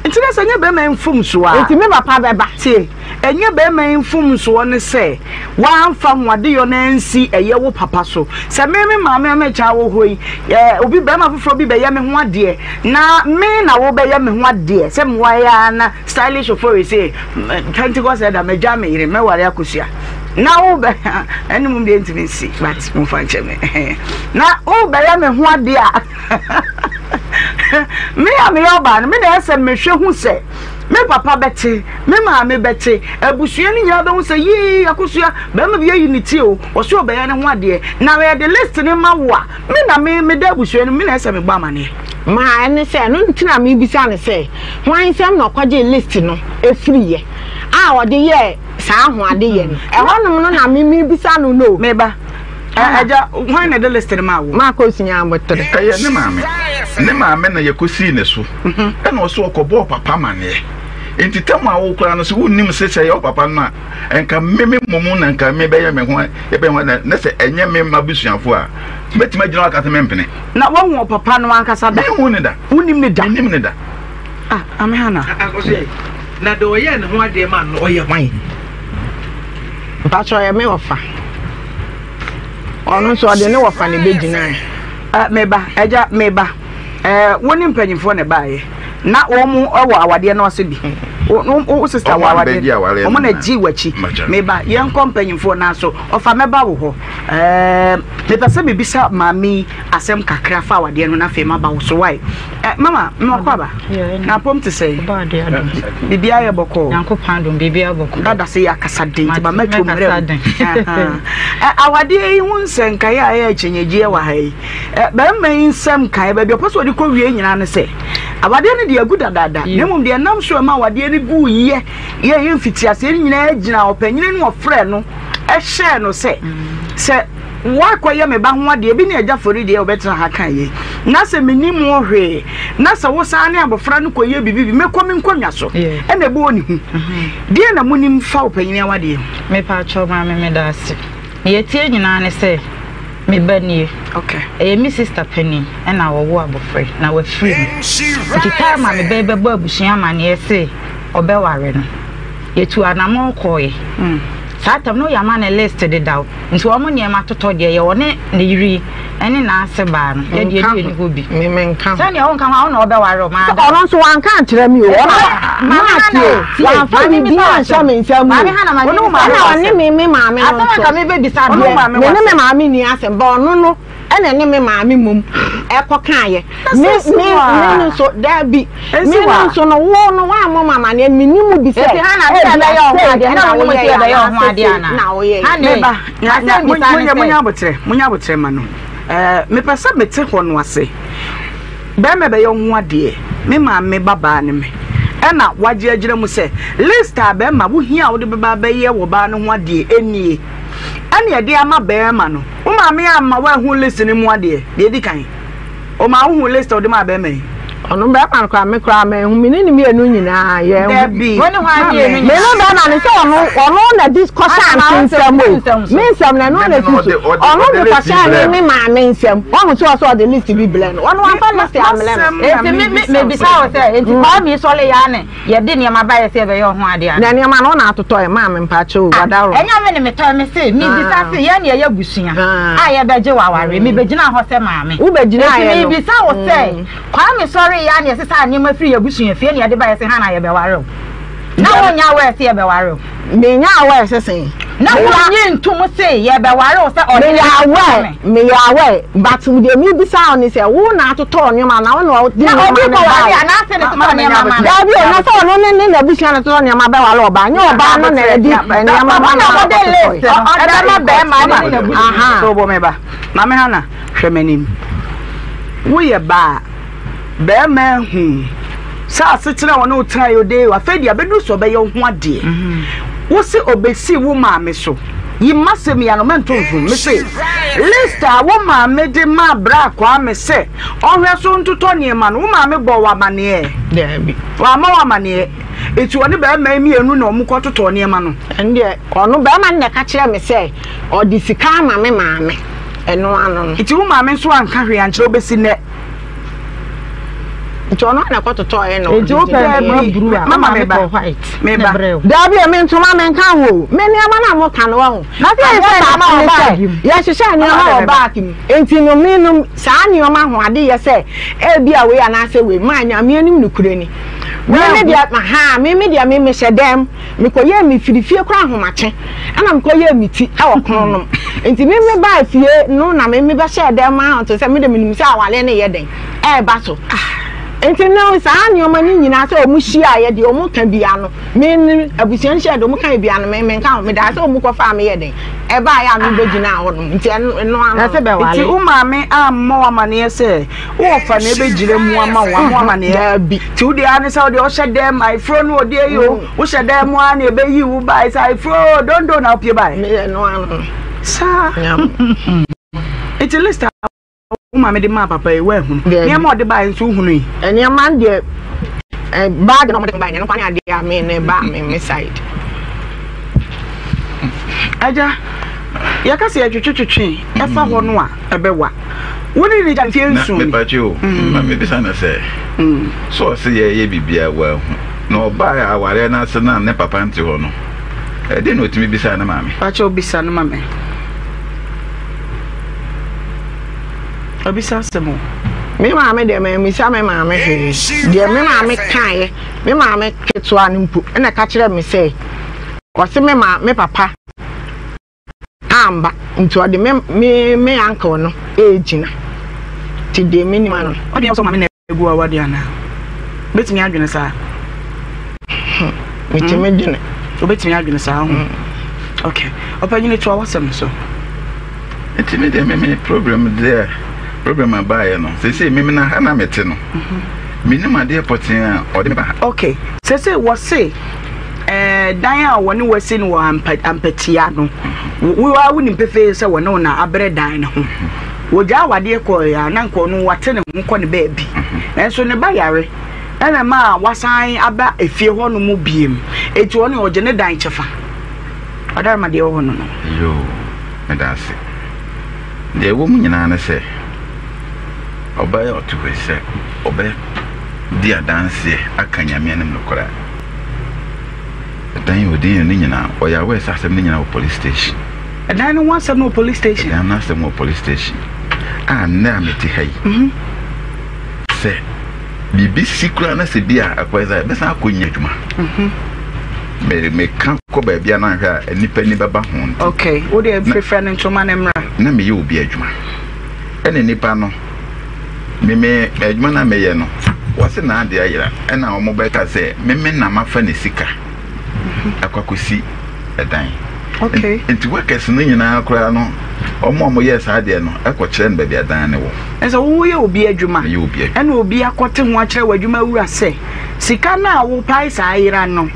[SPEAKER 2] Nti na sɛ ɛnyɛ bɛrima yi mfomsoɔ a.
[SPEAKER 3] Nti me papa bɛba.
[SPEAKER 2] Tie, ɛnyɛ bɛrima yi mfomsoɔ ne sɛ wamfa ho adeyɔ no ansi ɛyɛ wo papa so. Sɛ me me maame a mekyɛ wɔ hɔ yi, ɛ, obi bɛrima foforɔ bi bɛyɛ me ho adeɛ, na me na wobɛyɛ me ho adeɛ sɛ mmoa yi ara na stylish ofori se Pentecost ɛda magya me yere mɛware akosua na wobɛ ɛne mu deɛ ntumi nsi but momfa nkyɛ me na wobɛyɛ me ho adeɛ a me a meyɛ ɔbaa no me na ɛsɛ mehwɛ hu sɛ me papa bɛte me maame bɛte abusua no nyinaa bɛhu sɛ yii akosua bɛrima bi ayi ne ti o ɔsɛ ɔbɛyɛ ne ho adeɛ na yɛde list ne ma wo a Me na me meda abusua no mu, me na ɛsɛ mebɔ amaneɛ.
[SPEAKER 3] Ma ɛne sɛ, ɛno nti na mebisa no sɛ, hwan nsam na ɔkɔgyee list no firiiɛ a ɔde yɛɛ saa ahoadeyɛ no? Ɛhɔnom no na me mebisa no no.
[SPEAKER 2] Me ba, agya, hwan na ɛde list no maa wo?
[SPEAKER 3] Makɔsua aboterɛ.
[SPEAKER 4] Ɛyɛ ne maame. Ne maame na yɛkɔsii ne so. Ɛna ɔse ɔkɔbɔɔ papa amaneɛ. Nti tam a wo koraa no sɛ wonnim se sɛ ɛyɛ wo papa no a, nka me me mmom na nka mebɛyɛ me ho yɛbɛyɛ ho na na sɛ ɛnyɛ me m'abusuafo a mɛtumi agyina hɔ aka sɛ mempene.
[SPEAKER 2] Na woahu ɔpapa no ankasa da?
[SPEAKER 4] Menhu ne da.
[SPEAKER 2] Wonim ne da?
[SPEAKER 4] Mennim ne da.
[SPEAKER 2] Ah, Ame Hana.
[SPEAKER 5] Akɔso na deɛ ɔyɛɛ ne ho adeɛ maa no ɔyɛ hwan?
[SPEAKER 3] Mpakyɛ ɔyɛ me wɔfa. Ɔno nso ɔde ne wɔfa na ɛbɛgyinae.
[SPEAKER 2] Eh, meba, agya, meba. Eh, wo ne mpanyimfoɔ na ɛbaeɛ. Na wɔn wɔ awadeɛ no ase bi. Wo, wo sista wɔ awadeɛ. Wɔn na gye w'akyi. Meba, yɛnkɔ mpanyimfoɔ no aso. Ɔfa mɛba wo hɔ. Eh, mepɛ sɛ mebisa maame yi asɛm kakra fa awadeɛ no na afei maba wo so. Why? Eh, mama, mewɔ kɔ aba. Na apom te sɛ? Biribiara yɛ bɔkɔɔ.
[SPEAKER 1] Nyankopɔn adom, biribiara bɔkɔɔ.
[SPEAKER 2] Dada sɛ yɛ akasa den, nti ma mɛtwo mmerɛ mu. Awadeɛ yi ho nsɛnkaeɛ a ɛyɛ akyinnyegyeɛ wɔ ha yi. Barima yi nsɛm kaeɛ, baabi a ɔpɛ sɛ ɔde kɔ wie nyinaa ne sɛ, awadeɛ no deɛ agu dadaada, na mmom deɛ ɛnam so ɛma awadeɛ no gu yɛ yɛ yɛ mfitiaseɛ no nyinaa gyina ɔpanyini no ɔfrɛ no hyɛɛ no sɛ, sɛ woakɔyɛ me ba ho adeɛ bi ne agya fori deɛ ɔbɛtena ha kan yei, na sɛ mennim wo hwee, na sɛ wosan ne abɔfra no kɔyɛ biribi bi, mɛkɔ me nkonnwa so, ɛna ɛbɔɔ ne hu. Deɛ na monim fa ɔpanyini awadeɛ ho?
[SPEAKER 1] Mepaakyɛw maame meda ase. Nea ɛteɛ nyinaa ne sɛ me ba nie. Ɛyɛ me sista panin na ɔwoo abɔfra yi na wafiri mu. Nti time a me ba yi bɛbɔ abusua amaneɛ se ɔbɛware no, yɛtuu anamɔn kɔeɛ. Saa tam no yɛama no list dedaw. Nti wɔn nneɛma totɔ deɛ yɛ ɔne ne yere yi ne n'ase baa no yɛ deɛ ɛdi ɛni hɔ bi.
[SPEAKER 3] Me me nka ho.
[SPEAKER 1] Sɛdeɛ wo nka ho a wo na ɔbɛware o maa da.
[SPEAKER 3] Ɔno nso wanka ankyerɛ me o. Ɔno maa tie wamfa biribi anhyɛ me nsa mu o. Ɛna ɔne me me maame no nso.
[SPEAKER 1] Asɛm anka me bɛbisa
[SPEAKER 3] deɛ. Me ne me maame nni asɛm but ɔno no ɛna ɛne me maame mmom ɛkɔ kaayɛ. Me me me no nso daabi. Me no nso no wo no wammɔ me amaneɛ me ni mu bi sɛ
[SPEAKER 1] Eti Hana sɛ ɛbɛyɛ ɔho adeɛ na wo nim sɛ ɛbɛyɛ ɔho adeɛ anaa?
[SPEAKER 3] na woyɛ.
[SPEAKER 1] Hana
[SPEAKER 2] Meba,
[SPEAKER 1] asɛm bisa ne sɛ.
[SPEAKER 2] Munya abotrɛ, munya abotrɛ ma no. Ɛɛ, mepɛ sɛ mete hɔ no ase. Bɛrima bɛyɛ ho adeɛ, me maame babaa ne me. Ɛna wagye agyina mu sɛ list a bɛrima wohia a wode bɛba abɛyɛ wɔ baa no ho adeɛ nie. Ɛna ɛde ama bɛrima no. Wo maame amma woahu list no mu adeɛ, deɛ edi kan. Ɔmaa wohuu list a ɔde maa bɛrima yi?
[SPEAKER 3] Ɔno bɛrima no koraa me koraa manhu me ne ne mmienu nyinaa yɛn
[SPEAKER 2] Dabi.
[SPEAKER 6] Wo ne hwan mmienu
[SPEAKER 3] me
[SPEAKER 6] nyinaa?
[SPEAKER 3] ne bɛrima no sɛ ɔno ɔno na di kɔhyɛ ante nsɛm o me nsɛm na ɛno na si so ɔno de kɔhyɛ ne me maame nsɛm wɔn sɛ ɔsɛ ɔde list bi brɛ no ɔno wafa list amlɛ no.
[SPEAKER 6] Enti me me mebisa wo sɛ enti Kwame sɔle ya ne Yɛde nneɛma baeɛ sɛ yɛbɛyɛ wo ho adeɛ anaa?
[SPEAKER 3] Na nneɛma no wo na atotɔ ɛ, maame mpakyɛ o, wadaworo.
[SPEAKER 6] Ɛnyɛ me ne metɔe, me se mebisa se yɛn ne yɛyɛ abusua a yɛbɛgye wo awareɛ, mebɛgyinaa hɔ sɛ maame.
[SPEAKER 3] Wobɛgyinaeɛ
[SPEAKER 6] Enti
[SPEAKER 3] no.
[SPEAKER 6] mebisa wo sɛ, Kwame sɔreeɛ a na yɛsesaa nneɛma firii yɛn abusua fie na yɛde baeɛ sɛ ha na yɛbɛware wo? Na wonyɛ aware sɛ yɛbɛware wo?
[SPEAKER 3] Menyɛ aware sɛ sɛn?
[SPEAKER 6] Na wonnye ntom se yɛbɛware wo sɛ ɔhene
[SPEAKER 3] Meyɛ aware,
[SPEAKER 6] maame?
[SPEAKER 3] meyɛ aware, but deɛ mebisa wo ne sɛ, wo na atotɔɔ nneɛma anaa wo na wode
[SPEAKER 6] Na
[SPEAKER 3] nneɛma
[SPEAKER 6] obi
[SPEAKER 3] no
[SPEAKER 6] kɔware
[SPEAKER 3] baeɛ?
[SPEAKER 6] anaasɛ ne totɔ nneɛma ma no?
[SPEAKER 3] Daabi o, na sɛ ɔno ne ne n'abusua na totɔ nneɛma bɛware ɔbaa, nyɛ ɔbaa no na ɛde nneɛma ma
[SPEAKER 6] Ɔno
[SPEAKER 3] no
[SPEAKER 6] na
[SPEAKER 3] na
[SPEAKER 6] wɔde
[SPEAKER 3] ɔkɔtotɔe.
[SPEAKER 6] list no ɛbɛma bɛrima ne ne n'abusua.
[SPEAKER 3] Aha.
[SPEAKER 2] So bɔ me ba. Maame Hannah, hwɛ m'anim. Woyɛ baa. Barima ahu sɛ asetena a ɔne wo tenae ode afei deɛ abɛduru sɛ ɔbɛyɛ wo ho adeɛ. Wo se ɔbɛsi wo maame so. Yi m'asɛm yi ano mɛnto mfom. Me se list a wo maame de maa Bra Kwame sɛ ɔnhwɛ so ntotɔ nneɛma no, wo maame bɔɔ wo amaneɛ?
[SPEAKER 3] Daabi.
[SPEAKER 2] Wamma wo amaneɛ. Enti ɔne barima yi mmienu na wɔkɔtotɔɔ nneɛma no?
[SPEAKER 3] Ɛndeɛ ɔno barima no na ɛka kyerɛɛ me sɛ ɔde sika ama me maame. Ɛno ano no.
[SPEAKER 2] Nti wo maame nso anka hwee ankyerɛ wo bɛsi nnɛ?
[SPEAKER 3] Nti ɔno na ɛkɔtotɔeɛ na ɔde
[SPEAKER 6] Nti wopɛ ntoma bruu a, wo maame tɔɔ white na ɛbrɛɛ wo.
[SPEAKER 3] Daabi o, me ntoma menka ho o. Me nneɛma no a moka no wahu.
[SPEAKER 6] Na sɛ
[SPEAKER 3] Adeɛ
[SPEAKER 6] yɛhyehyɛ nneɛma
[SPEAKER 3] baako
[SPEAKER 6] wɔ
[SPEAKER 3] ne sɛ,
[SPEAKER 6] baage mu.
[SPEAKER 3] yɛhyehyɛ nneɛma wɔ baage mu. Nti no me no saa nneɛma ho ade yɛ sɛ ebia wei anaasɛ wei. Maa Nyame anim nokorɛ ni. Me me deɛ, ahaa, me me deɛ me mehyɛ dɛm. Mekɔyɛɛ me firi fie koraa ahomakye ɛna mekɔyɛɛ me ti ɛwɔ kono nom nti me me baa fie no na me me bɛhyɛɛ dɛm maa ɔnto sɛ me de menim sɛ awareɛ no yɛ dɛn ɛɛba so nti no saa nneɛma no nyinaa sɛ ɔmo hyiaeɛ deɛ ɔmo ka bia no me ne abusua no hyia deɛ ɔmo ka bia no me me nka ho medaa sɛ ɔmo kɔfaa me yɛ dɛn ɛbaeɛ a mebɛgyinaa hɔ nom nti ɛno ɛno ano
[SPEAKER 6] Ɛsɛ bɛwale.
[SPEAKER 2] Nti wo maame ammɔ wo amaneɛ sɛ Wo wɔfa na ɛbɛgyina mu ama wo ama amaneɛ.
[SPEAKER 3] Daabi.
[SPEAKER 2] Nti wo deɛ ara ne sɛ wo deɛ wohyɛ dɛm ayeforo no ɔdeɛ yi o wohyɛ dɛm mu ara na ɛbɛyi wo bae sɛ ayeforo dondo na wopie bae.
[SPEAKER 3] Meyɛ no ano.
[SPEAKER 2] Saa. Nti list a wo maame de maa papa yi woahunu. Nneɛma a ɔde bae nso wohunu yi.
[SPEAKER 3] Nneɛma deɛ baage na ɔmode bae no ɛno ne adeɛ a me ne ba me me side.
[SPEAKER 2] Agya yɛka sɛ yɛtwetwetwetwe ɛfa hɔ no a ɛbɛwa. Wo ne no gya mfeɛ nson ni.
[SPEAKER 4] Na mepatwe o, ma mebisa no sɛ, sɛ ɔse yɛyɛ biribiara wanhu, na ɔbaa awareɛ no ase no a ne papa nte hɔ no, ɛdeɛn na ɔtumi bisaa ne maame?
[SPEAKER 2] Pakyɛw bisa no ma me. Ɔbisa asɛm o.
[SPEAKER 3] Me maame deɛ mammisa me maame hwee. Deɛ me maame kaeɛ, me maame ketewa no mpo na ɛka kyerɛɛ me sɛ, ɔse me maa me papa amba nti ɔde me me me uncle no egyina nti deɛ menim ano.
[SPEAKER 2] Ɔdeɛ sɛ ɔmaame na egu awadeɛ anaa? Bɛtumi adwene saa?
[SPEAKER 3] Hmm, metumi hmm? dwene.
[SPEAKER 2] Wobɛtumi adwene saa ho? Hmm. Okay. Ɔpanyini toa w'asɛm so.
[SPEAKER 4] Nti me deɛ me me problem deɛ problem abaeɛ no seesei me na ha na mete no mhm. menim adeɛ pɔtee a ɔde me ba ha.
[SPEAKER 2] Okay. Seesei wɔse ɛɛ dan a wɔne wo asi no wɔ ampa ampatia no, wo ara wonim pefee sɛ wɔne wo na abrɛ dan no ho. Wɔgyaa awadeɛ kɔeɛ a, na nka ɔno wate ne ho kɔ ne baabi. Nanso ne ba yare ɛna ɛma a wasan aba efie hɔ nom biem. Enti ɔne ɔgye ne dan kyɛfa. Ɔdarema deɛ ɛwɔ hɔ no no.
[SPEAKER 4] Yoo, meda ase. Deɛ ɛwɔ mu nyinaa ne sɛ, ɔbaa yi a ɔte hɔ yi sɛ ɔbɛdi adanseɛ aka Nyame anim nokorɛ a, Ɛdan a ɔdi ne nyinaa, ɔyɛ aware sɛ asɛm no nyinaa wɔ police station.
[SPEAKER 2] Ɛdan no ho asɛm no wɔ police station.
[SPEAKER 4] Ɛdan no asɛm wɔ police station. A nnɛ a mete ha yi, mhm. sɛ biribi si koraa na sɛ bi a akɔyɛ sɛ ɛbɛsan akɔ nya adwuma. Mhm. Me meka kɔ baabi a na ahwɛ a nnipa ni bɛba ho nti.
[SPEAKER 2] Okay, wo deɛ mfrɛfrɛ no ntoma no mmra.
[SPEAKER 4] Na meyɛ obi adwuma. Ɛna nipa no Me me adwuma no a meyɛ no, wɔse n'ade ayera ɛna wɔn bɛka sɛ me me na mafa ne sika akɔ akɔsi ɛdan.
[SPEAKER 2] Okay.
[SPEAKER 4] Nti workers no nyinaa koraa no, wɔn a wɔyɛɛ saa adeɛ no ɛkɔkyerɛ no baabi adan no wɔ.
[SPEAKER 2] Ɛsɛ woyɛ obi adwuma.
[SPEAKER 4] Meyɛ obi adwuma.
[SPEAKER 2] Ɛna obi akɔte ho akyerɛ w'adwuma wura sɛ sika no a wopae saa ayera no,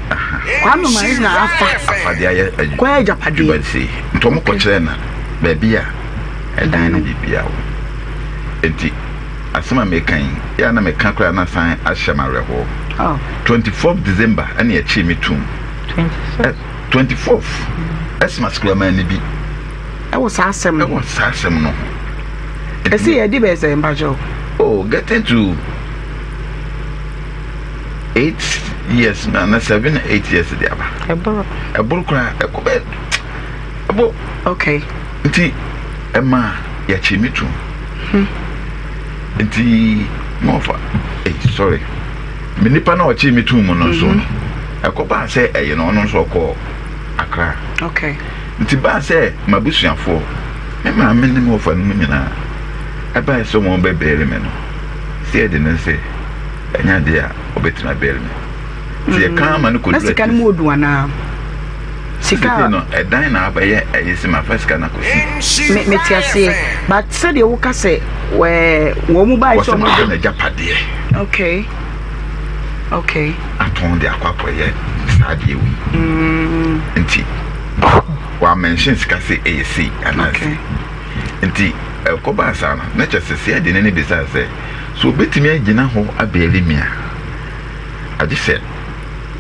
[SPEAKER 2] Kwame Mane na afa.
[SPEAKER 4] Afa de ayɛ adwuma.
[SPEAKER 2] Kɔyɛ agyapadeɛ.
[SPEAKER 4] Sei. Nti wɔn kɔkyerɛ no baabi a ɛdan no biribiara wɔ. Enti. Asɛm a meka yi, yɛ a na meka koraa na san ahyɛ me awerɛhoɔ. 24th December ɛna yɛkyee me toom. 24th Xmas koraa manni bi.
[SPEAKER 2] Ɛwɔ saa asɛm no
[SPEAKER 4] ho. Ɛwɔ saa asɛm no ho.
[SPEAKER 2] Ɛsi yɛ di bɛyɛ sɛ mpakyɛw.
[SPEAKER 4] Oh, getting to 8 years na na 7 8 years de aba.
[SPEAKER 3] Ɛboro.
[SPEAKER 4] Ɛboro koraa ɛkɔ bɛ ɛbɔ.
[SPEAKER 2] Okay.
[SPEAKER 4] Nti ɛma yɛkyee me toom.
[SPEAKER 2] Hmm.
[SPEAKER 4] Nti na ɔfa eh, sorry me nipa na ɔkyee me tum mu no nso no ɛkɔ baa sɛ ɛyɛ no ɔno nso ɔkɔɔ Accra.
[SPEAKER 2] Okay.
[SPEAKER 4] Nti baa sɛ m'abusuafoɔ me maame ne me wɔfa no mu nyinaa ɛbae sɛ wɔn bɛbɛɛli me no sɛ ɛde ne sɛ ɛnyɛ adeɛ a ɔbɛtumi abɛɛli me. Nti yɛka ama no kɔduru
[SPEAKER 2] Na sika no mu odu anaa?
[SPEAKER 4] Sika a. no ɛdan na abɛyɛ ɛyi sɛ mafa sika no akɔsi.
[SPEAKER 2] Me mete aseɛ but sɛdeɛ woka sɛ wɛɛ wɔn mu baa
[SPEAKER 4] sɛ wɔn. Wɔsɛ ma n'agyapadeɛ.
[SPEAKER 2] Okay okay.
[SPEAKER 4] Atɔn de akɔ akɔyɛ saa adeɛ wei. Mm. Nti wa mention sika sɛ ɛyɛ sei anaasɛ. Okay. Nti ɛkɔbaa saa no na kyɛ sɛ sɛ ɛde ne ne bisa sɛ so obetumi agyina hɔ abɛɛli mi a agye sɛ.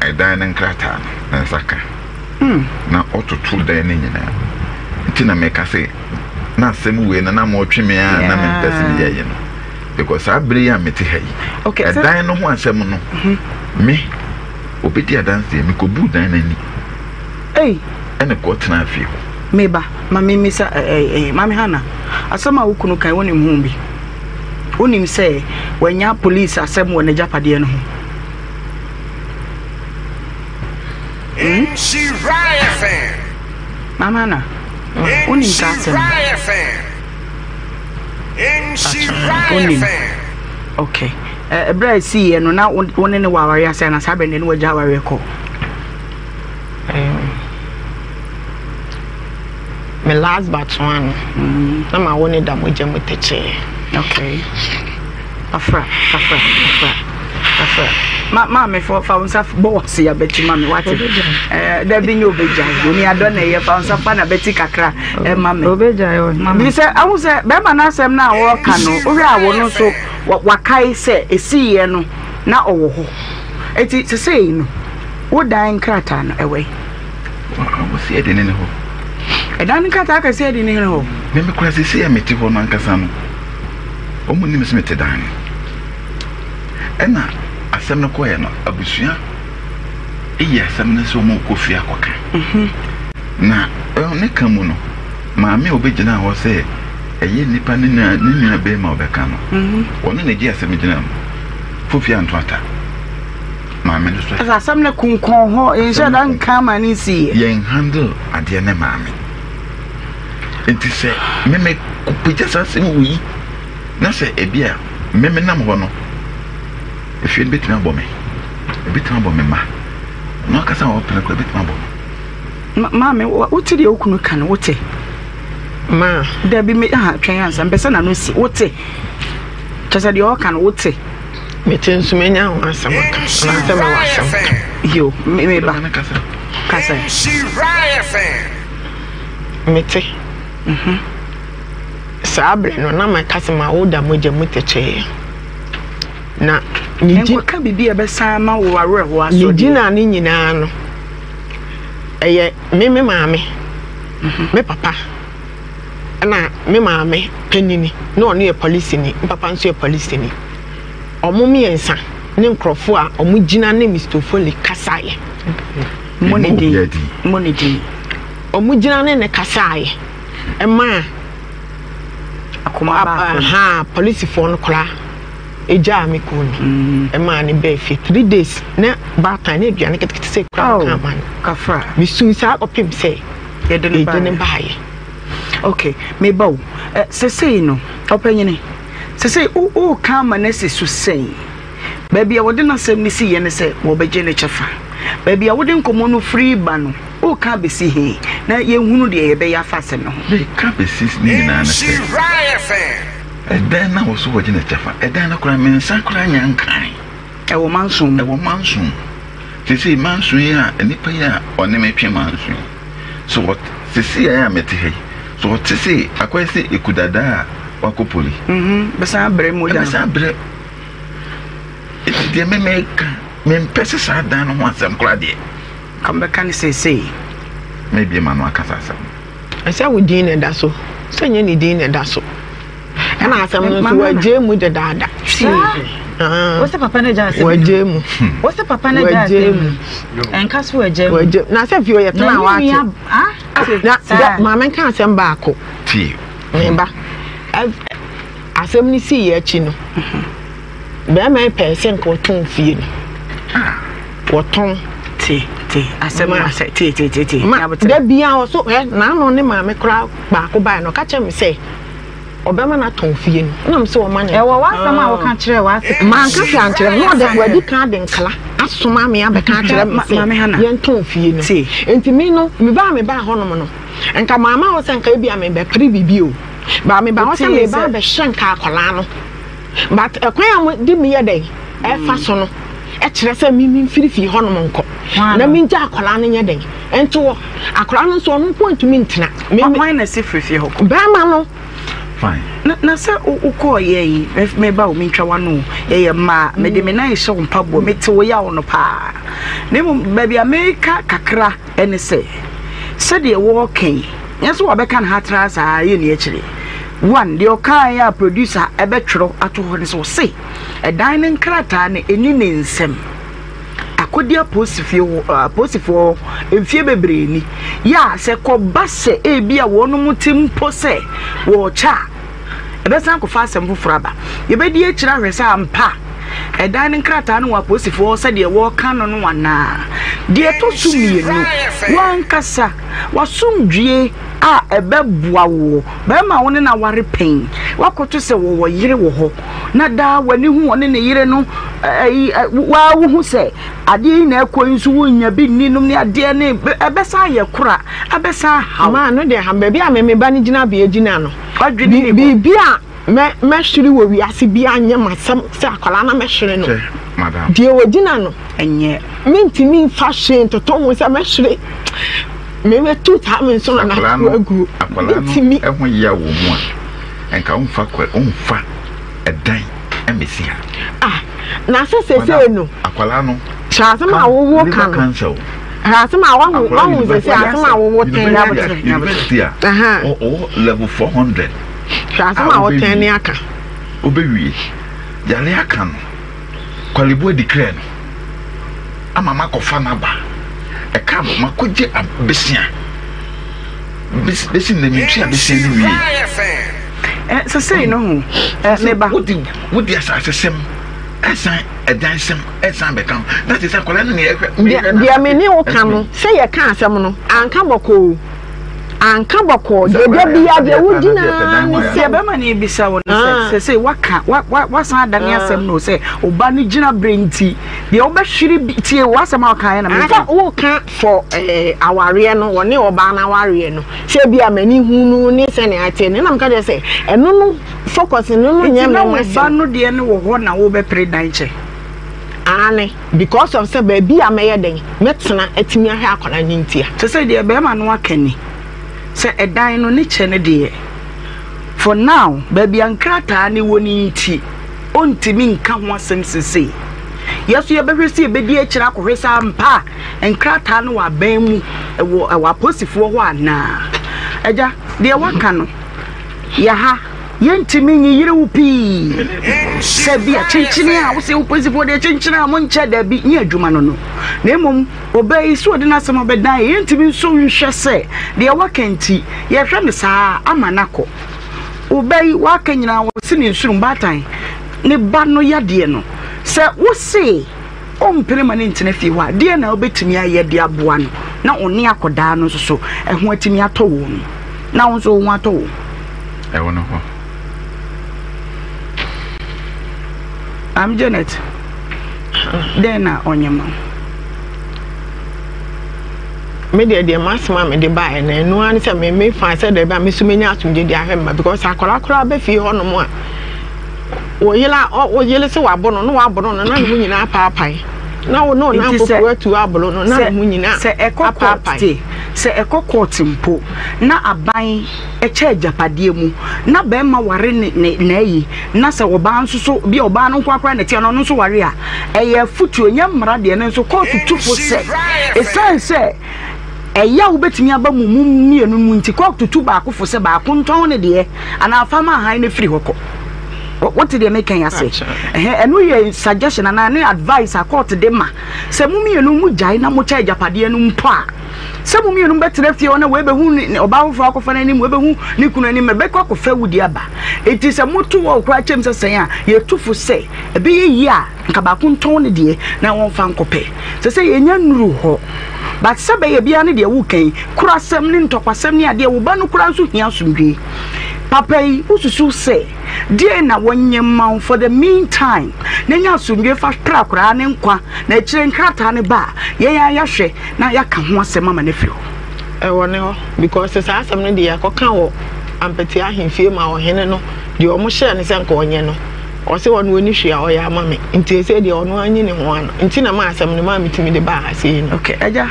[SPEAKER 4] Ɛdan no nkrataa no, ne nsa ka, na ɔtoto dan no nyinaa. Nti na meka sɛ, na asɛm wei no na motwe me a na mempɛ sɛ meyɛ yi no. Because saa bere yi a mete ha yi, ɛdan no ho asɛm no, mhm. me, obedi adanseɛ, mekɔbuu dan no ani.
[SPEAKER 2] Ei.
[SPEAKER 4] Ɛna kɔtena fie hɔ.
[SPEAKER 2] Meba, ma memmisa, eh, eh, Maame Hana, asɛm a wo kunu kan, wonim ho bi? Wonim sɛ wanya polisi asɛm wɔ n'agyapadeɛ no ho? Mama na, wonim saa asɛm no? Wonim. Okay. Ɛberɛ a ɛsiiɛ no, na wo ne ne wɔ awareɛ ase anaa saa berɛ no ne wagya awareɛ kɔ?
[SPEAKER 3] Me last but one no, na ma wo ne da mogya mu tɛkyɛɛ.
[SPEAKER 2] Okay. Afra, afra, afra, afra. Ma maame fa fa wo nsa bɔ w'ase abɛkyi ma me wate. Eh, dabi nyɛ obegya. Oni adɔ na ɛyɛ fa wo nsa fa na bɛti kakra ɛma me.
[SPEAKER 6] Obegya yɛ ɔhe.
[SPEAKER 2] Bi sɛ ahu sɛ bɛrima n'asɛm no a wɔreka no, wohwɛ a wɔn nso wakae sɛ esiiɛ no na ɔwɔ hɔ. Eti sesei no, wo dan nkrataa no ɛwɔ yi.
[SPEAKER 4] Wɔsi ɛde ne ne hɔ.
[SPEAKER 2] Ɛdan no nkrataa kɛseɛ ɛde ne ne hɔ.
[SPEAKER 4] Meme kora sesei a mete hɔ no ankasa no. Wɔn nim sɛ mete dan no. Ɛna asɛm no kɔɛ no, abusua eyi asɛm no sɛ wɔn rekɔ fie akɔka. Mhm. Na ne ka mu no, maame a obegyina hɔ sɛ ɛyɛ nipa ne nua ne nua bɛrima a ɔbɛka no, mhm. ɔno na egye asɛm gyina mu. Fofi anto ata. Maame no so.
[SPEAKER 2] Ɛsɛ asɛm no kunkun hɔ, yɛnhyɛ da nka ma ne nsi yɛ.
[SPEAKER 4] Yɛn handle adeɛ ne maame. Nti sɛ me me pagya saa asɛm wɔ yi na sɛ ebi a me me nam hɔ no efie no betumi abɔ me ebetumi abɔ me ma na ɔkasa a ɔpene kora ebetumi abɔ
[SPEAKER 2] no. Maame wote deɛ wo kunu ka no wote?
[SPEAKER 3] Ma.
[SPEAKER 2] Dabi me aha twɛn ansa mpɛ sɛ n'ano si wote? Kyɛ sɛ deɛ ɔka no wote?
[SPEAKER 3] Mete nso manya ho asɛm aka anaasɛ mewɔ asɛm ka.
[SPEAKER 2] Yo me me ba kasa.
[SPEAKER 3] Mete. Saa berɛ no, na maka sɛ mawo da mogya mu tɛkyɛɛ. Na ne gyi.
[SPEAKER 2] Nkɔka biribi a ɛbɛsan ama wo awerɛhoɔ asɔ
[SPEAKER 3] Ne gyina ne nyinaa no, ɛyɛ me me maame, me papa, ɛna me maame panini, na ɔno yɛ polisini, me papa nso yɛ polisini. Wɔn mmiɛnsa ne nkurɔfoɔ a wɔgyina ne Mister Ofoli kasaeɛ.
[SPEAKER 2] Mmɔ ne din. Mmɔ ne din.
[SPEAKER 3] Wɔgyina ne ne kasaeɛ maa
[SPEAKER 2] akoma baa fam.
[SPEAKER 3] Ha polisifoɔ no koraa egyaa me kuo no mm. ɛmaa ne bɛɛ fie 3 days na baatan na aduane ketekete sɛ kura oh, ka ama no.
[SPEAKER 2] Kafra.
[SPEAKER 3] Mesu saa kɔpem sɛ
[SPEAKER 2] yɛde
[SPEAKER 3] ne baeɛ.
[SPEAKER 2] Okay, meba o. Eh, sesei no, ɔpanyini, sesei woka ama no asi so sɛn? Baabi a wɔde n'asɛm no siiɛ ne sɛ wɔbɛgye ne kyɛfa. Baabi a wode nkɔmmɔ no firi ba no, woreka abɛsi he? Na yɛnhunu deɛ yɛbɛyɛ afa asɛm no ho.
[SPEAKER 4] Mereka abɛsi ne nyinaa ne sɛ, ɛdan no a wɔso wɔgye ne kyɛfa, ɛdan no koraa me nsa koraa nnya nkae.
[SPEAKER 2] Ɛwɔ manso mu.
[SPEAKER 4] Ɛwɔ manso mu. Seesei manso yi a, nnipa yi a ɔne me twe manso yi, sɛ ɔt, seesei a mete ha yi, sɛ ɔte se akɔyɛ sɛ ekudadaa a. wakɔ poli.
[SPEAKER 2] Mhm, bɛsan abrɛ mogya no.
[SPEAKER 4] Ɛbɛsan abrɛ. Eti deɛ me meka, mempɛ sɛ saa dan no ho asɛm koraa deɛ.
[SPEAKER 2] Nka mebɛka no seesei.
[SPEAKER 4] Mebie m'ano akasa asɛm.
[SPEAKER 3] Ɛsɛ wo din na ɛda so, sɛ nyɛ ne din na ɛda so. Ɛna asɛm no nso wɔagye mu dedaada.
[SPEAKER 6] Saa. Wosɛ papa no agya asɛm.
[SPEAKER 3] Wɔagye mu.
[SPEAKER 6] Wosɛ papa no agya asɛm mu. Ɛnka so wɔagye mu.
[SPEAKER 3] Wɔagye na sɛ fie ɔyɛ tena wate. Na maame nka asɛm baako.
[SPEAKER 4] Tie.
[SPEAKER 3] Me ba. Asɛm no sii akyi no. Bɛrima yi pɛɛ sɛ nka ɔtɔn fie no. Wɔtɔn.
[SPEAKER 2] Te te asɛm no asɛ te te te te.
[SPEAKER 3] Ma da bia ɔso ɛ n'ano ne maame koraa baako bae no ɔka kyerɛ me sɛ ɔbɛma no atɔn fie no ɛna me sɛ ɔma no.
[SPEAKER 6] Ɛwɔ w'asɛm a woka kyerɛ w'ase.
[SPEAKER 3] Manka hwee ankyerɛ no na ɔde wadi kan de nkala asoma me abɛka akyerɛ me sɛ yɛntɔn fie no. Nti me no mebaa mebaa hɔnom no nka maama hɔ sɛ nka ebi a mebɛpere biribi o. Ba meba hɔ sɛ meba abɛhyɛ nka akwadaa no. But ɛkwan a mo de me yɛ dɛn ɛfa so no ɛkyerɛ sɛ me me mfiri fie hɔnom nkɔ na me ngya akwadaa no nyɛ dɛn ɛnto hɔ. Akwadaa no nso ɔno nko ntumi ntena.
[SPEAKER 2] Me hwan na ɛsi firi fie hɔ kɔ?
[SPEAKER 3] Bɛrima no.
[SPEAKER 4] Fine.
[SPEAKER 2] Na na sɛ wokɔɔ yɛ yi meba wo mentwa w'ano yɛyɛ mmaa mede me nan hyɛ wo mpaboa mete wo yaw no paa na mmom baabi a meka kakra ɛne sɛ sɛdeɛ wɔɔka yi Nyɛ sɛ wɔbɛka no hatraa saa yɛnni akyire. One, deɛ ɔkaeɛ a producer bɛtwerɛ ato hɔ ne sɛ ɔse ɛdan no nkrataa no ɛni ne nsam. Akɔdi apolisifoɔ hɔ apolisifoɔ hɔ mfie bebree ni. Yɛ a sɛ kɔba sɛ ebi a wɔn te mpo sɛ wɔrekyɛ a, ɛbɛsan akɔfa asɛm foforɔ aba. Yɛbɛdi akyire ahwɛ sɛ ampa ɛdan no nkrataa no wɔ apolisifoɔ hɔ sɛdeɛ wɔreka no no anaa. Deɛ ɛtɔ so mmienu, w'ankasa W'asomdwie a ɛbɛboa woɔ. Barima a wo ne no aware pɛn, woakɔto sɛ wɔwɔ yere wɔ hɔ, na daa w'ani hu ɔne ne yere no, ɛyi, waa wohu sɛ adeɛ yi na ɛkɔ yi nso wonnya bi nni nom ne adeɛ ne ɛbɛsan ayɛ kora, abɛsan ahaw.
[SPEAKER 3] Maa no deɛ ha baabi a me me ba no gyinabea gyina no,
[SPEAKER 2] W'adwene ni hɔ.
[SPEAKER 3] biribi a mɛ mɛhwere wɔ wiase biara nyɛ m'asɛm sɛ akwadaa na mɛhwere no.
[SPEAKER 4] Kyɛ, madam.
[SPEAKER 3] Deɛ ɔgyina no.
[SPEAKER 2] Ɛnyɛ.
[SPEAKER 3] Mentumi mfa hwee ntoto ho sɛ mɛhwere me mɛtu saa me nso na nato aguo.
[SPEAKER 4] Akwadaa no
[SPEAKER 3] Mentumi.
[SPEAKER 4] ɛho yea wɔ mu a, nka womfa kwa womfa ɛdan mmɛsi ha.
[SPEAKER 3] Ah, na sɛ sesei no.
[SPEAKER 4] Akwadaa no.
[SPEAKER 3] Hwɛ asɛm a wowo
[SPEAKER 4] liver
[SPEAKER 3] ka no.
[SPEAKER 4] cancer o.
[SPEAKER 3] Hwɛ asɛm a wahu
[SPEAKER 4] Akwadaa
[SPEAKER 3] wahu sesei asɛm a wowo tɛn ne
[SPEAKER 4] university a university a ɔwɔ level 400.
[SPEAKER 3] Hwɛ asɛm a wotɛn ne aka.
[SPEAKER 4] Wobɛwie yare aka no. Korle-Bu declare no ama makɔfa no aba. Ɛka no makɔgye besia. Besi nnɛ mentua besia no wie.
[SPEAKER 2] Ɛ sesei no ho ɛ me ba.
[SPEAKER 4] Wode wode asasesɛm ɛsan ɛdansɛm ɛsan bɛka ho na te sɛ akwadaa no na yɛhwɛ.
[SPEAKER 3] Deɛ deɛ me ne wo ka no sɛ yɛka asɛm no anka bɔkɔɔ. Anka bɔkɔɔ deɛ da bia deɛ wogyina ara ne sɛ.
[SPEAKER 2] Deɛ bɛma no bisa wo no sɛ sɛsei waka wasan adane asɛm no sɛ ɔba no gyina berɛ nti deɛ wobɛhwere bi tie w'asɛm a wokaeɛ na meka.
[SPEAKER 3] Sɛ woka for awareɛ no wɔne ɔbaa no awareɛ no sɛ bi a m'ani hu no ne sɛnea ɛteɛ no ɛna meka kyerɛ sɛ ɛno no focus no no nyɛ
[SPEAKER 2] Nti na
[SPEAKER 3] me
[SPEAKER 2] wo ba
[SPEAKER 3] m'asɛm.
[SPEAKER 2] no deɛ no wɔ hɔ na wobɛpere dan kyɛ?
[SPEAKER 3] Aane because of sɛ baabi a mɛyɛ dɛn mɛtena atumi ahwɛ akwadaa no ntia.
[SPEAKER 2] Te sɛ deɛ barima no aka ni, sɛ ɛdan no ne kyɛ no deɛ, for now baabi a nkrataa no wɔ no nti, ɔntumi nka ho asɛm sesei. Yɛ nso yɛbɛhwɛ sɛ yɛbɛdi akyire akɔhwɛ sɛ ampa nkrataa no wɔ aban mu, ɛwɔ ɛwɔ apolisifoɔ hɔ anaa. Agya, deɛ waka no, yɛ ha. Yɛntumi nyeyere wo pii sɛ bi a kyenkyene a wosɛ wo polisifoɔ deɛ kyenkyene a monkyɛ daabi nyɛ adwuma no no na mmom ɔbaa yi sɛ ɔde n'asɛm abɛdan yɛ yɛntumi nso nhwɛ sɛ deɛ waka nti yɛhwɛ no saa ama no akɔ ɔbaa yi waka nyinaa wɔse ne nsurum baatan ne ba no yadeɛ no sɛ wose ɔmpene ma no ntena fie hɔ a deɛ na wobɛtumi ayɛ de aboa no na ɔne akɔdaa no nso so ɛho atumi atɔ wɔn na wo nso wo ho atɔ wo.
[SPEAKER 4] Ɛwɔ no hɔ.
[SPEAKER 2] Maame Janet, dɛn na ɔnyɛ ma wo?
[SPEAKER 3] Me deɛ deɛ m'asɛm a mede baeɛ no ɛno ara ne sɛ me me fa sɛ dɛbi a me so menya asomdwe de ahwɛ mma because akwadaa koraa bɛ fie hɔnom a wo yere a wo yere sɛ wabo no na wabo no na ne ho nyinaa apaapae na wo ne wo nan foforɔ atu abolo no na ne ho nyinaa
[SPEAKER 2] sɛ ɛkɔ court
[SPEAKER 3] apaapae.
[SPEAKER 2] te. Sɛ ɛkɔ court mpo na aban kyɛ agyapadeɛ mu na barima ware ne ne n'ayi na sɛ ɔbaa nso so bi a ɔbaa no nko ara koraa na ɛte a na ɔno nso ware a, ɛyɛ afotuo, ɛnyɛ mmara deɛ, nanso kɔɔto tu fo sɛ ɛsiane sɛ ɛyaw bɛtumi aba mo mu mmienu mu nti, kɔɔto tu baako fo sɛ baako ntɔn ne deɛ anaa fa ma ahan no firi hɔ kɔ. Wote deɛ meka yi ase? Ɛhɛ, ɛno yɛ suggestion anaa ne advice a kɔɔto de ma sɛ mo mmienu mo gyae na mokyɛ agyapadeɛ no mpo a, sɛ mo mmienu bɛtena fie hɔ na wei bɛhu ne ɔbaa foforɔ akɔfa n'anim, wei bɛhu ne kunu anim, ɛbɛkɔ akɔfa awudie aba. Enti sɛ moto wɔ koraa kyɛm sɛ sɛn a, yɛtu fo sɛ ɛbɛyɛ yie a nka baako ntɔn ne deɛ na wɔmfa nkɔpɛ. Sɛ sɛ yɛnya nnuru hɔ. But sɛ bɛyɛ biara ne deɛ woka yi, korasɛm ne ntɔkwasɛm ne adeɛ, wo ba no koraa nso hia asomdwoe. Papa yi, wosusu sɛ deɛn na wɔnyɛ mma wo for the mean time na nya asomdwoe fa pra koraa ne nkwa na akyire nkrataa no ba a, yɛn ara yɛahwɛ na yɛaka ho asɛm ama no afiri hɔ.
[SPEAKER 3] Ɛwɔ ne hɔ because saa asɛm no deɛ yɛakɔka wɔ Ampati ahemfie ma ɔhene no deɛ ɔmo hyɛɛ no sɛ nka ɔnyɛ no ɔse ɔno ɔni hwee a ɔyɛ ama me nti ɛsei deɛ ɔno anyi ne ho ano nti na maa asɛm no maa metumi de baa ha sei no.
[SPEAKER 2] Okay agya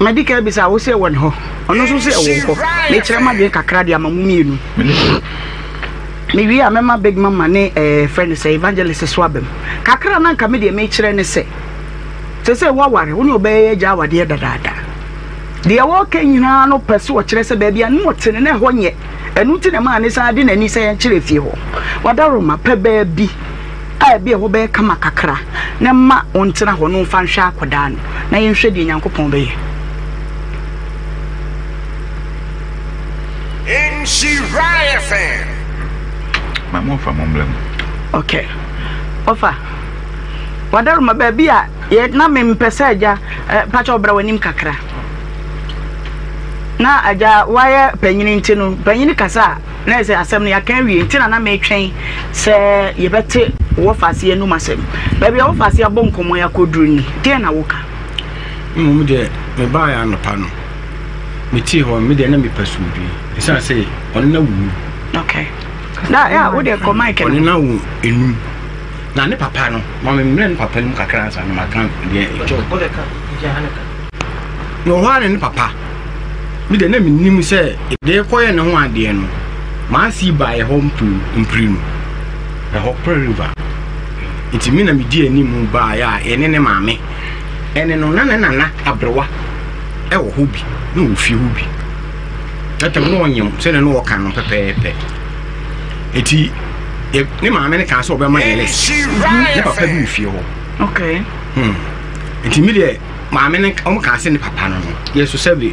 [SPEAKER 2] madi kan bisa wo sɛ ɛwɔ ne hɔ ɔno nso sɛ ɛwɔ hɔ mekyerɛ m'adwene kakra de ama mo mmienu mewie a mɛma big mama ne ɛɛ eh, frɛ no sɛ evangelist so abam kakra na nka me deɛ mekyerɛ ne sɛ Te sɛ woaware, wo ne ɔbaa yi agya awadeɛ dadaada. Deɛ wɔreka nyinaa no pɛ sɛ ɔkyerɛ sɛ baabi a ne ɔte no na ɛhɔ nyɛ. Ɛno nti na ɛmaa ne san de n'ani sɛ yɛnkyerɛ fie hɔ. Wadaroma, pɛ baabi a ebi ɛhɔ bɛyɛ kama kakra na ma ɔntena hɔ na ɔmfa nhwɛ akwadaa no na yɛnhwɛ deɛ Nyankopɔn bɛyɛ.
[SPEAKER 4] Nhyira FM. Ma mo nfa mo mmra mu.
[SPEAKER 2] Okay. Ɔfa. Wadaroma baabi a yɛ na me mpɛ sɛ agya eh, pakyɛ ɔbra w'anim kakra. Na agya wayɛ panyini nti no panyini kasa a na yɛ sɛ asɛm no yɛaka awie nti na na metwɛn sɛ yɛbɛte wɔ faase anum asɛm. Baabi a wɔ faase abɔ nkɔmmɔ yɛ akɔduru ni deɛ na woka?
[SPEAKER 7] Mmom deɛ mebaeɛ anɔpa no metee hɔ me deɛ na mepɛ asomdwoe ɛsiane sɛ ɔno na wu.
[SPEAKER 2] Okay. Na ya wo deɛ kɔ mic no.
[SPEAKER 7] Ɔno na wo enum. Na ne papa no, ma me mmerɛ ne papa no mu kakra ansa na maka deɛ ɛkyɛ. Na ɔhɔ ara ne ne papa, me deɛ na menim sɛ deɛ ɛkɔyɛ ne ho adeɛ no, maasi baeɛ hɔ mpire no, ɛhɔ Pearl River. Nti me na medi anim baeɛ a yɛne ne maame ɛne no, na ne nana aberewa ɛwɔ hɔ bi, na ɔwɔ fie hɔ bi. That time na ɔnyem sɛdeɛ na ɔka no pɛpɛɛpɛ. Eti ne maame no kaa sɛ ɔbɛma yɛ list. Ne papa bi wɔ fie hɔ.
[SPEAKER 2] Okay.
[SPEAKER 7] Hmm. Nti mi deɛ maame no wɔn kaa sɛ ne papa no no yɛ so sɛbi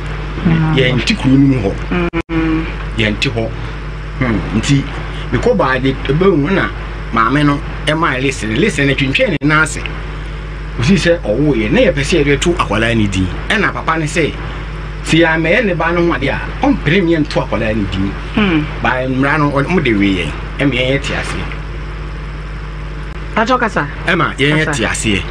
[SPEAKER 7] yɛn ti kuro no mu hɔ. Mm. Yɛn ti hɔ. Hmm. Nti mekɔ baa de ebe mu na maame no ɛmaa yɛ list no list no twintwɛn ne nan ase. Osi sɛ ɔwɔ yɛ na yɛpɛ sɛ yɛde to akwadaa ne din ɛna papa no sɛ sɛ yɛamɛyɛ ne ba no ho adeɛ a ɔmpere ne yɛnto akwadaa ne din.
[SPEAKER 2] Hmm.
[SPEAKER 7] Ba mmara no wɔn de wee yɛn ɛma yɛn yɛ te aseɛ.
[SPEAKER 2] Patro kasa.
[SPEAKER 7] Ɛma yɛn yɛ te aseɛ.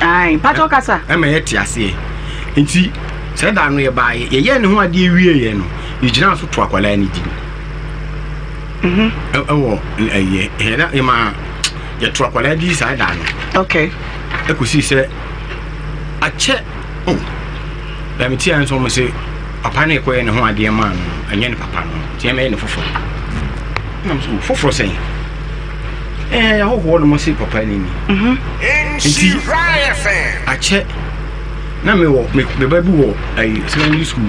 [SPEAKER 2] Ayi patro kasa.
[SPEAKER 7] Ɛma yɛ te aseɛ nti sɛ da no yɛ baa yɛ yɛyɛ ne ho adeɛ wie yɛ no yɛgyina so to akwadaa ne din.
[SPEAKER 2] Mhm.
[SPEAKER 7] Ɛwɔ ɛyɛ yɛ yɛ ma yɛto akwadaa din saa da no.
[SPEAKER 2] Okay.
[SPEAKER 7] Ɛkɔsi sɛ akyɛ oh. Na me tiaa nso wɔn se papa no ɛkɔyɛ ne ho adeɛ maa no ɛnyɛ ne papa no nti ɛmɛyɛ ne foforɔ na mo so foforɔ sɛn ɛɛ ahɔhoɔ no mo se papa no ni
[SPEAKER 2] mhm.
[SPEAKER 7] nti akyɛ na me wɔ me ba bi wɔ ayi secondary school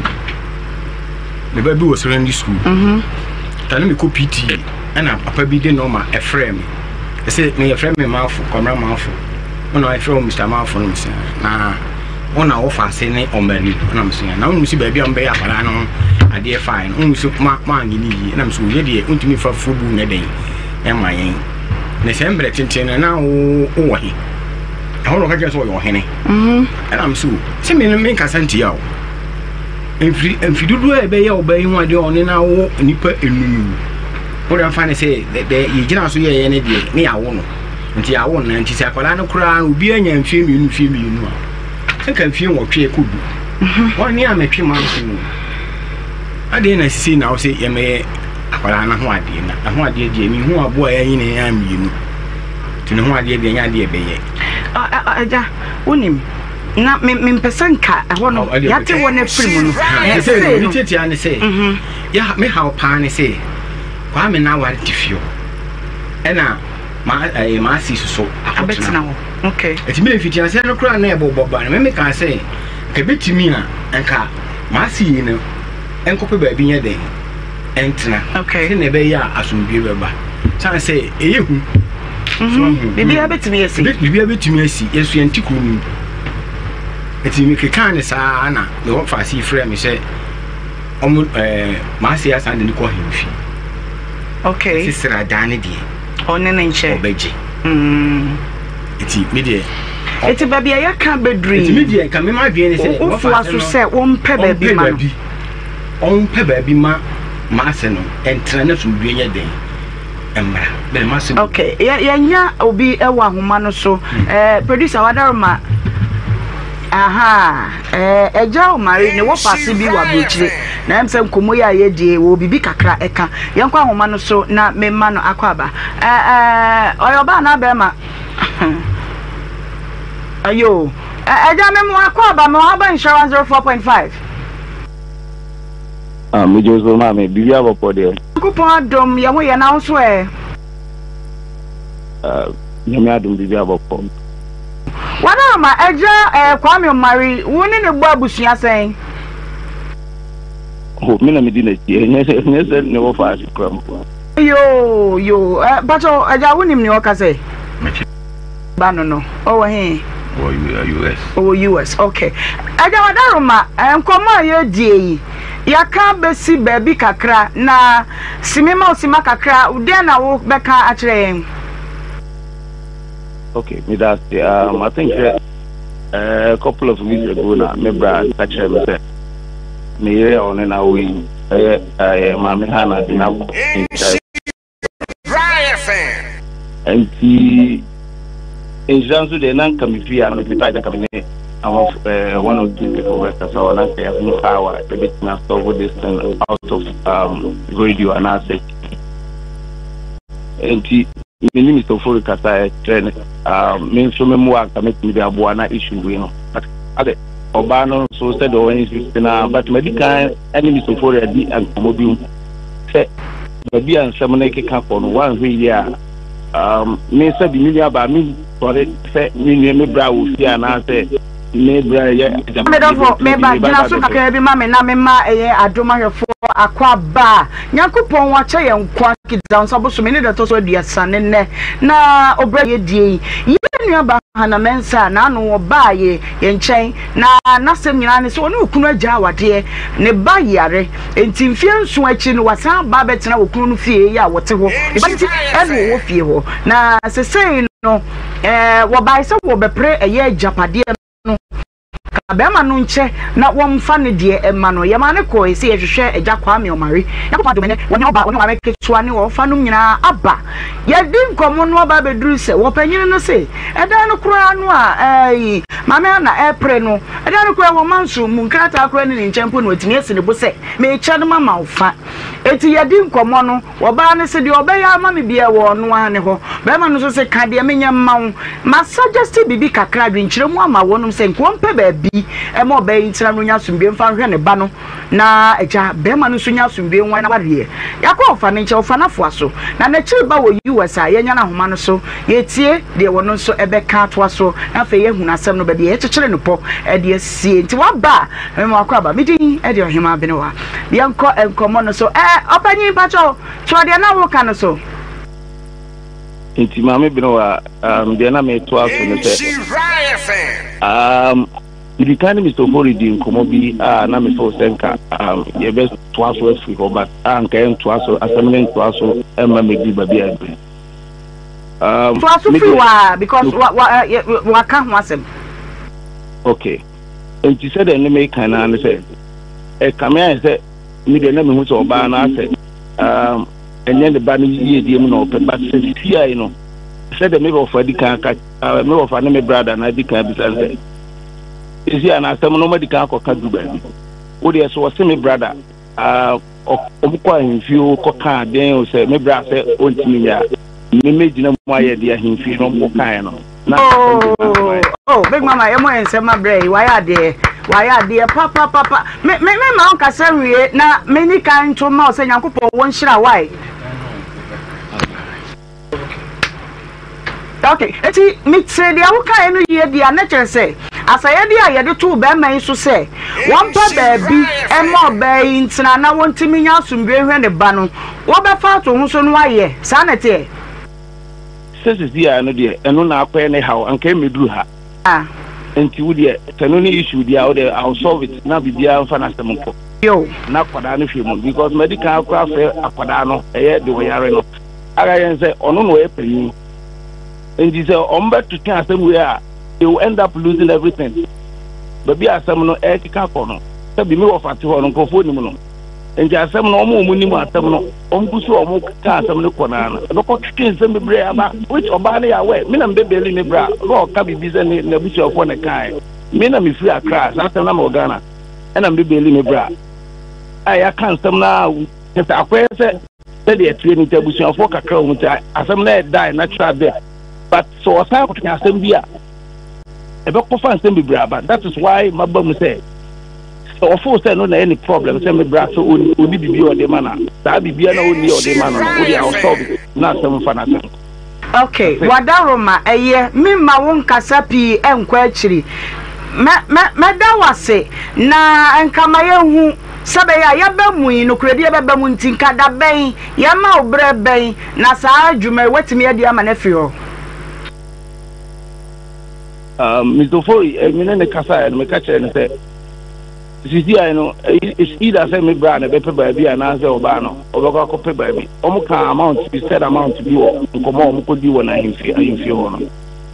[SPEAKER 7] me ba bi wɔ secondary school
[SPEAKER 2] mhm.
[SPEAKER 7] ta ne me kɔ PTA ɛna papa bi de nɔɔma ɛfrɛ me ɛsɛ me yɛfrɛ me maafo kwamra maafo ɔna ɛfrɛ wɔ Mr maafo no mesɛ na Wo na wo fa ase ne ɔmari no. Ɛna mese na wonim sɛ baabi a mobɛyɛ akwadaa no ho adeɛ faeɛ no, wonim sɛ ma moanyɛ no yie. Ɛna mese yɛ deɛ wontumi mfa fufuo bu nyɛ dɛn ɛma yɛn. Na sɛ mmerɛ tenten no na wo wowɔ he? Ɛhɔ na ɔka kyerɛ sɛ ɔyɛ ɔhene.
[SPEAKER 2] Mm-hmm.
[SPEAKER 7] Ɛna mese o sɛ me no menkasa ntia wo. Mfiri mfi dodoɔ a ɛbɛyɛ ɔbaa yi ho adeɛ ɔne no awo nnipa enum. Wode mfa ne sɛ dɛ yɛgyina so yɛyɛ ne deɛ ne yɛawo no. Nti yɛawo nna nti sɛ akwadaa no koraa no obiara nya mfie mmienu mfie mmienu a sɛ nka mfie nwɔtwe ɛkɔ du
[SPEAKER 2] mhm.
[SPEAKER 7] wɔn ne a mɛtwe ma nso no adeɛ na sisi na wɔsɛ yɛmɛyɛ akwadaa no ho adeɛ na ɛho adeɛ deɛ mehu aboa a yɛanyi ne yɛn mmienu nti ne ho adeɛ deɛ nyɛ adeɛ ɛbɛyɛ.
[SPEAKER 2] Agya wonim Na me mempɛ sɛ nka ɛhɔ no yɛate hɔ no afiri mu no.
[SPEAKER 7] Sɛ no ne tiatia ne sɛ mhm. yɛ me haw paa ne sɛ Kwame na aware te fie hɔ ɛna ma ɛyɛ ma asi soso akɔtena
[SPEAKER 2] hɔ. Okay.
[SPEAKER 7] Ɛti mi mfitiaseɛ no koraa na ɛbɔ bɔ ba no mɛmɛ kaa sɛ nka ebetumi a nka ma asi yi no nkɔpɛ baabi nyɛ den ɛntena.
[SPEAKER 2] Okay.
[SPEAKER 7] Sɛ na ɛbɛyɛ a asomdue bɛba. San sɛ ɛyɛ hu.
[SPEAKER 2] Mhm. Biribiara bɛtumi asi.
[SPEAKER 7] Biribiara bɛtumi asi. Yɛso yɛn te kuro no mu. Nti mekekaa ne saa na me wɔfa ase frɛ me sɛ ɔmo ɛɛ maase asan de ne kɔ ahemfi.
[SPEAKER 2] Okay.
[SPEAKER 7] Sisira dan ne deɛ.
[SPEAKER 2] Ɔne ne nkyɛn.
[SPEAKER 7] Ɔbɛgye. Mm. Nti me deɛ.
[SPEAKER 2] Nti baabi a yɛka bɛduru yi.
[SPEAKER 7] Nti me deɛ nka me ma adwene ne sɛ.
[SPEAKER 2] Wofoa so sɛ wɔmpɛ baabi ma no.
[SPEAKER 7] Ɔmpɛ baabi ma maase no ɛntena ne somdue nyɛ den. mmra bɛn ma se.
[SPEAKER 2] Okay, yɛ yɛnya obi wɔ ahoma no so. Mm. Eh, producer wadaroma. Aha, eh, ɛgya Omari ne wɔ paase bi wɔ aburokyire. Na ɛm sɛ nkɔmmɔ yi a yɛdie wɔ biribi kakra ɛka. Yɛnkɔ ahoma no so na memma no akɔ aba. Eh, eh, ɔyɛ ɔbaa anaa bɛrima? Ayo. Eh, ɛgya me mo akɔ aba, me wɔ aba nhyira 104.5.
[SPEAKER 8] Ah, me gye so maame, biribi abɔkɔ deɛ.
[SPEAKER 2] Nyankopɔn adom, yɛ ho yɛ na wo nso ɛ?
[SPEAKER 8] Ah, Nyame adom biribi abɔkɔ.
[SPEAKER 2] Wadaroma, agya eh, Kwame Omari, wo ne ne bɔ abusua sɛn?
[SPEAKER 8] Oh, me na medi n'akyi, ɛnyɛ sɛ ɛnyɛ sɛ ne wɔ faase kura mpo.
[SPEAKER 2] Yoo, yoo, eh, mpakyɛ agya wonim nea ɔka sɛ? Ba no no, ɔwɔ he?
[SPEAKER 4] Ɔwɔ US.
[SPEAKER 2] Ɔwɔ US, ok. Agya Wadaroma, nkɔmmɔ a yɛredie yi, yɛaka bɛsi baabi kakra, na simi ma wo sima kakra, deɛn na wobɛka akyerɛ yɛn?
[SPEAKER 8] Ok, meda ase. I think sɛ a couple of weeks ago na me bra ka kyerɛ me sɛ me yere a ɔne na awo yi ɛyɛ ɛyɛ maame Hannah de n'akɔ nhyira. Nti nhyira nso deɛ na nka me fie a na me try nka me ne awafo ɛɛ one or two people bɛkasa hɔ na nka yɛho how a yɛbɛtumi asɔlvo this thing out of um, radio anaasɛ nti me ne Mr. Ofori kasa ɛkyerɛ ne um, me nso me mmoa nka mɛtumi de aboa na issue wei no but ɔbaa no nso sɛdeɛ ɔwɔ insist na but madi kan ne Mr. Ofori adi nkɔmmɔ bi mu sɛ baabi a nsɛm no rekeka kɔ no, woanhwɛ yie a, um, me sɛbi me nuabaa me sɔre sɛ me nua me bra wɔ fie anaasɛ me bra yɛ agyapadeɛ
[SPEAKER 2] Medɔfo, meba, gyina so kakraa bi ma me na memma ɛyɛ adom ahwɛfoɔ akwaaba a Nyankopɔn akyɛ yɛn nkwa kita nsa bosome ne da ɛtɔ so 30 ne nnɛ na ɔbrɛ yɛdie yi. Yɛn nuabaa Hannah Mensah n'ano ɔbaa yɛ yɛn nkyɛn na n'asɛm nyinaa ne sɛ ɔne okunu agya awadeɛ, ne ba yare. Enti mfeɛ nson akyi no, wasan aba abɛtena okunu no fie yi a wɔte hɔ. Ne ba nti na wɔwɔ fie hɔ. Na sesei no, ɛɛ, wɔbae sɛ wɔbɛpere ɛyɛ agyapadeɛ no. Ka barima no nkyɛ na wɔmfa ne deɛ mma no. Yɛmaa no kɔɔe sɛ yɛhwehwɛ Agya Kwame Ɔmare. Nyankopɔn adom ɛnnɛ, wɔne ɔba, wɔne ɔmaame ketewa ne ɔfa nom nyinaa aba. Yɛdi nkɔmmɔ no aba abɛduru sɛ wɔpanyin no se, ɛdan no koraa no a ɛɛ, Maame Anna ɛrepere no, Ɛda no koraa wɔ manso mu nkrataa koraa nni ne nkyɛn mpo na watumi asi ne bo sɛ, Merekyɛ no mama wo fa. Enti yɛdi nkɔmmɔ no, ɔbaa no se deɛ ɔbɛyɛ ama me biara wɔ ɔno ara ne hɔ. Barima no nso se, Ka deɛ menyɛ mma wo. Ma suggest biribi kakra, adwenkyerɛ mu ama wɔnom sɛ nka wɔmpɛ baabi ma ɔbaa yi ntena na ɔnya asomdwoeɛ mfa nhwɛ ne ba no na agya barima no nso nya asomdwoeɛ nwa n'awareɛ. Yɛakɔ ɔfa no nkyɛn, ɔfa no afoa so, na n'akyiri ba wɔ US a yɛanya no ahoma no so. Yɛretie deɛ wɔno nso bɛka atoa so na afei yɛahunu asɛm no baabi a yɛkyekyere no pɔ de asie. Nti waba a, mema wakɔ aba. Me din de Ɔhemaa Benewa. Yɛnkɔ nkɔmmɔ no so. Ɛɛ, ɔpanyin mpakyɛw, toa deɛ na woka no so.
[SPEAKER 8] Nti Maame Benewa, um, deɛ na metoa so no sɛ, um, medi kan ne Mr. Ofori di nkɔmmɔ bi a na mefeel sɛ nka um, yɛbɛtoa so afiri hɔ but a nka yɛntoa so, asɛm no ntoa so mma mɛduru baabi a aduru.
[SPEAKER 2] Um, Toa so firi hɔ a because wa wa eh, waka ho asɛm.
[SPEAKER 8] Okay. Nti sɛdeɛ ne meka naa ne sɛ ɛkame ayɛ sɛ me deɛ na mehu sɛ ɔbaa no asɛ um, ɛnyɛ ne ba no yiedie mu na ɔpɛ ba sɛ siai no sɛdeɛ me wɔfa di kan ka uh, me wɔfa ne me brada na di kan bisa sɛ ɛsi a na asɛm no ɔma di kan akɔka du baabi wo deɛ so ɔse me brada uh, Ɔmo kɔ ahemfie o kɔ kaa den o sɛ me bra sɛ ɔntumi nyɛ a me mɛgyina mu ayɛ deɛ ahemfie no ɔmo kɔ kaeɛ no na asɛm de na
[SPEAKER 2] Oh,
[SPEAKER 8] ayɛ.
[SPEAKER 2] Oh big mama yɛ mo yɛ nsɛm abrɛ yi wayɛ adeɛ wayɛ adeɛ papapapa me me me ma nkasa nwie na me ni kan nto ma ɔsɛ nyankopɔn wɔ nhyira wae. Okay, eti me tire deɛ wokaeɛ no yie deɛ a na kyerɛ sɛ asɛyɛdeɛ a yɛde too bɛrima yi so sɛ wɔmpa baabi mma ɔbaa yi ntena na wɔntumi nya asomdwoe nhwɛ ne ba no wɔbɛfa ato ho so no ayɛ saa na ɛteɛ.
[SPEAKER 8] Sɛ sisi a no deɛ ɛno na akɔyɛ ne haw anka ɛmmɛduru ha nti wo deɛ sɛ no ne issue deɛ a wo deɛ I will solve it na biribiara mfa n'asɛm nkɔ na akwadaa no hwɛ mu because madi kan akora afrɛ akwadaa no ɛyɛ de ɔyare no aka yɛn sɛ ɔno na ɔyɛ panyin nti sɛ ɔmo bɛtwetwe asɛm wei a they will end up losing everything baabi a asɛm no ɛrekeka kɔ no sɛ bi me wɔ fate hɔ no nkurɔfoɔ nim no nti asɛm no ɔmo a ɔmo nim asɛm no ɔmo gu so a ɔmo ka asɛm no kɔ naa no ɛbɛkɔ twetwe nsɛm bebree aba which ɔbaa no yɛ awɛ me na mebɛ bɛli me bra na ɔka biribi sɛ ne n'abusuafoɔ na ɛkae me na mefiri Accra saa asɛm na mewɔ Ghana ɛna mebɛ bɛli me bra a yɛaka nsɛm no a kyɛ sɛ akɔyɛ sɛ sɛdeɛ ɛteɛ no nti abusuafoɔ kakra wɔ mu nti asɛm no ɛdae natural death but sɛ ɔsan kɔtwe asɛm bi a ɛbɛkɔfa nsɛm bebree aba that is why maba mu sɛ Sɛ ɔfeel sɛ ɛno na ɛyɛ ne problem sɛ me bra sɛ ɔnni biribi a ɔde ma no a, saa biribi a na ɔnni a ɔde ma no no, wo deɛ I'll solve it na asɛm mfa n'asɛm.
[SPEAKER 2] Ok, w'adaworoma, ɛyɛ, me mma wo nkasa pii nkɔ akyiri. Mɛ, mɛ, mɛda wo ase, na nka ma yɛnhu, sɛ ɛbɛyɛ a yɛaba mu yi, nokorɛdie bɛba mu nti, nka da bɛn, yɛma wo berɛ bɛn na saa dwuma yi woatumi adi ama no afiri hɔ?
[SPEAKER 8] Um, Mr. Ofori, eh, me ne ne kasaeɛ no, meka kyerɛ no sɛ, sisi ayɛ no, eh, it's either sɛ me bra na ɛbɛpɛ baabi anaasɛ ɔbaa no, ɔbɛkɔ akɔpɛ baabi. Wɔn ka amount bi, said amount bi wɔ nkɔmɔ a wɔn kɔdi wɔ n'ahemfie ahemfie hɔ no.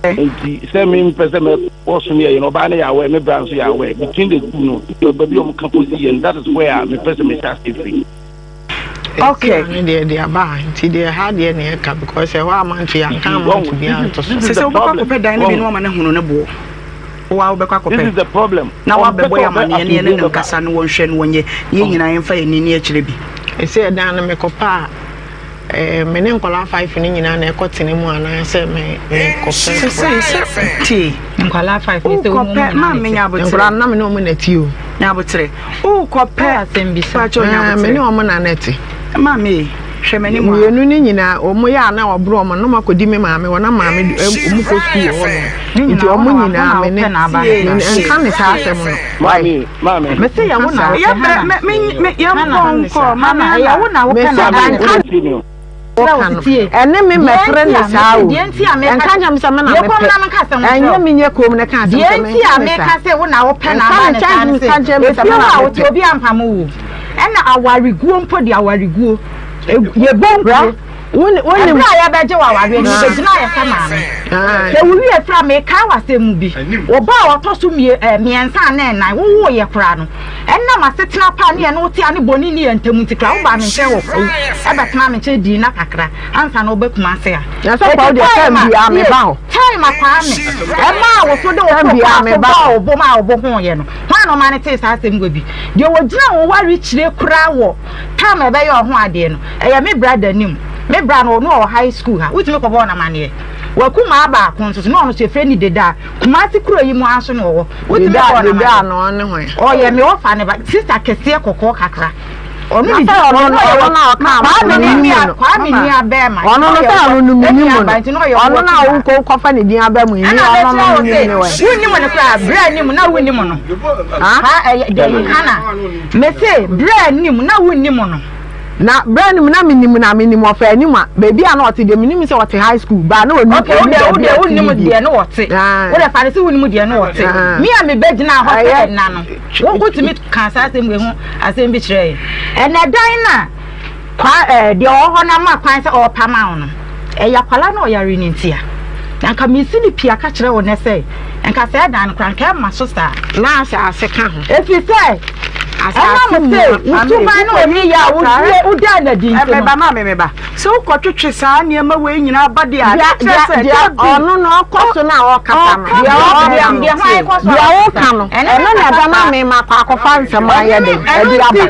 [SPEAKER 8] Nti sɛ me mpɛ sɛ mɛkɔ so ne ɛyɛ no, ɔbaa no yɛ aware, me bra nso yɛ aware. Between the two no, baabi a wɔn ka kɔsi yɛ no, that is where a mepɛ sɛ mehyɛ aseɛ firi.
[SPEAKER 2] Okay.
[SPEAKER 3] Ɛti deɛ deɛ aba a nti deɛ ha deɛ na ɛka because ɛhɔ amanto yɛ anka amanto bi anto so.
[SPEAKER 2] Sɛ sɛ wobɛkɔ akɔpɛ dan no bi na wama no ahunu ne boɔ. Wo a wobɛkɔ akɔpɛ.
[SPEAKER 8] This is the problem.
[SPEAKER 2] Na wabɛbɔ yɛ amaneɛ ne yɛne no nkasa no wɔnhwɛ no wɔnyɛ ne yɛn nyinaa yɛmfa yɛn ani ne akyerɛ bi.
[SPEAKER 3] Ɛsɛ ɛdan no mekɔpɛ a eh, me ne nkwadaa five no nyinaa na ɛkɔ tena mu anaasɛ me mekɔpɛ.
[SPEAKER 2] Sɛ sɛ sɛ tie.
[SPEAKER 6] Nkwadaa five ne sɛ wɔn mu
[SPEAKER 2] nyinaa na ɛte.
[SPEAKER 3] Nkwadaa no na me ne wɔn na ɛte o.
[SPEAKER 2] Nyabotere. Wokɔpɛ
[SPEAKER 6] asɛm bisa.
[SPEAKER 2] Pakyɛ nyabotere.
[SPEAKER 3] Me ne wɔn na na ɛte.
[SPEAKER 2] Maame, hwɛ m'anim a.
[SPEAKER 3] Mmienu no nyinaa, wɔn yɛ a na wɔboro wɔn na wɔakɔdi me maame hɔ na maame wɔn kɔ sukuu wɔ hɔ nom. Nti wɔn nyinaa me ne nka ne saa asɛm no.
[SPEAKER 8] Maame, maame.
[SPEAKER 6] Mese yɛ wo na wopɛ
[SPEAKER 2] Hana. Yɛ bɔ nkɔ maame Hana.
[SPEAKER 6] Yɛ wo na wopɛ na aba ne
[SPEAKER 3] woka no ɛne me mɛpere ne saa o ɛnka nkyɛn sɛ me na mepɛ ɛnyɛ me nyɛ kom ne ka asɛm sɛ me
[SPEAKER 6] nka ne saa sɛ wo na wopɛ na aba ne saa ne sɛ efie hɔ a wote obi ampam wo ɛna awareguo mpo de awareguo yɛbɔ nkuo ɛberɛ a yɛbɛgye wɔ awareɛ no yɛbɛgyina yɛ sɛ maame sɛ wowie fira mekae w'asɛm mu bi wo ba a ɔtɔ so mmiɛnsa anaa ɛnan wowoo yɛ koraa no Ɛnam asetena pa a ne yɛne wo te a ne bɔne nni yɛn ntam nti koraa, wobaa me nkyɛn wɔ kwawu bɛtenaa me nkyɛn dii nna kakra ansa na woba Kumase ha.
[SPEAKER 3] Na sɛ kwawu deɛ time biara meba hɔ.
[SPEAKER 6] Time a Kwame ɛmaa wo so de wo too kaa so bɔɔ wo bo maa wo bo hoeɛ no, hwan na ɔmaa no tee saa asɛm wɔ bi? Deɛ ɔgyina wo ware kyire koraa wɔ time a ɛbɛyɛ ɔho adeɛ no, ɛyɛ me brada nim. Me bra no, ɔno ɔwɔ high school ha, wotumi kɔbɔɔ no amaneɛ. W'akumaa baako nso so, na ɔno nso yɛfrɛ no Deda. Kumasi kuro yi mu ara nso na ɔwɔ. Wotumi bɔ no
[SPEAKER 3] Deda no ɔne hwan?
[SPEAKER 6] Ɔyɛ me ɔfa ne ba sista kɛseɛ kɔkɔɔ kakra. Ɔno ne
[SPEAKER 3] ɔno no ɔno na ɔka
[SPEAKER 6] Kwame ne nua Kwame nua bɛrima.
[SPEAKER 3] Ɔno no sɛ ɔno no menim no. Ɔno na wokɔ kɔfa ne din aba mu yi ɔno no menim ne wɛ.
[SPEAKER 6] Wonnim no koraa berɛ anim na wonnim no. Ha ɛyɛ deɛ Hana mese berɛ anim na wonnim no.
[SPEAKER 3] Na berɛ no mu na menim na menim ɔfa anim a baabi a na ɔte deɛ menim sɛ ɔte high school baa na ɔnim
[SPEAKER 6] okay wode wode wonim deɛ no ɔte wode fa no sɛ wonim deɛ no ɔte me a mebɛgyina hɔ sɛ ɛna no wo wotumi ka saa asɛm wei ho asɛm bi kyerɛ yɛ ɛnɛ dan no a kwa ɛɛ deɛ ɔwɔ hɔ no ama kwan sɛ ɔrepama wo no ɛyɛ akwala na ɔyare no ntia na nka mesi ne pia ka kyerɛ wo nɛ sɛ nka sɛ ɛdan no koraa nka ɛma so saa
[SPEAKER 3] na asase ka ho
[SPEAKER 6] ɛfiri sɛ. Asase
[SPEAKER 2] Ɛnam
[SPEAKER 6] mua.
[SPEAKER 2] sɛ
[SPEAKER 6] Wo suban ne wo nneyɛe a wodie wodaa no adi nti no.
[SPEAKER 2] Meba maame meba. Sɛ wokɔtwetwe saa nneɛma wei nyinaa ba deɛ a, na kyerɛ sɛ
[SPEAKER 3] Deɛ
[SPEAKER 2] dabi.
[SPEAKER 3] ɔno na ɔkɔ so na ɔkasa no.
[SPEAKER 2] Ɔka
[SPEAKER 3] Deɛ
[SPEAKER 2] deɛ
[SPEAKER 3] ɔka
[SPEAKER 2] ɔka
[SPEAKER 3] no.
[SPEAKER 2] no.
[SPEAKER 6] Deɛ hwan kɔ so a
[SPEAKER 3] Deɛ
[SPEAKER 6] ɔkasa.
[SPEAKER 3] woka no,
[SPEAKER 6] Ɛno
[SPEAKER 3] ɛno
[SPEAKER 6] na
[SPEAKER 3] na
[SPEAKER 6] ɛkasa
[SPEAKER 3] ɛbɛma
[SPEAKER 6] saa.
[SPEAKER 3] me makɔ akɔfa nsɛm ayɛ
[SPEAKER 6] Ɛno
[SPEAKER 3] den
[SPEAKER 6] ɛno
[SPEAKER 3] ɛde
[SPEAKER 6] nti.
[SPEAKER 3] aba.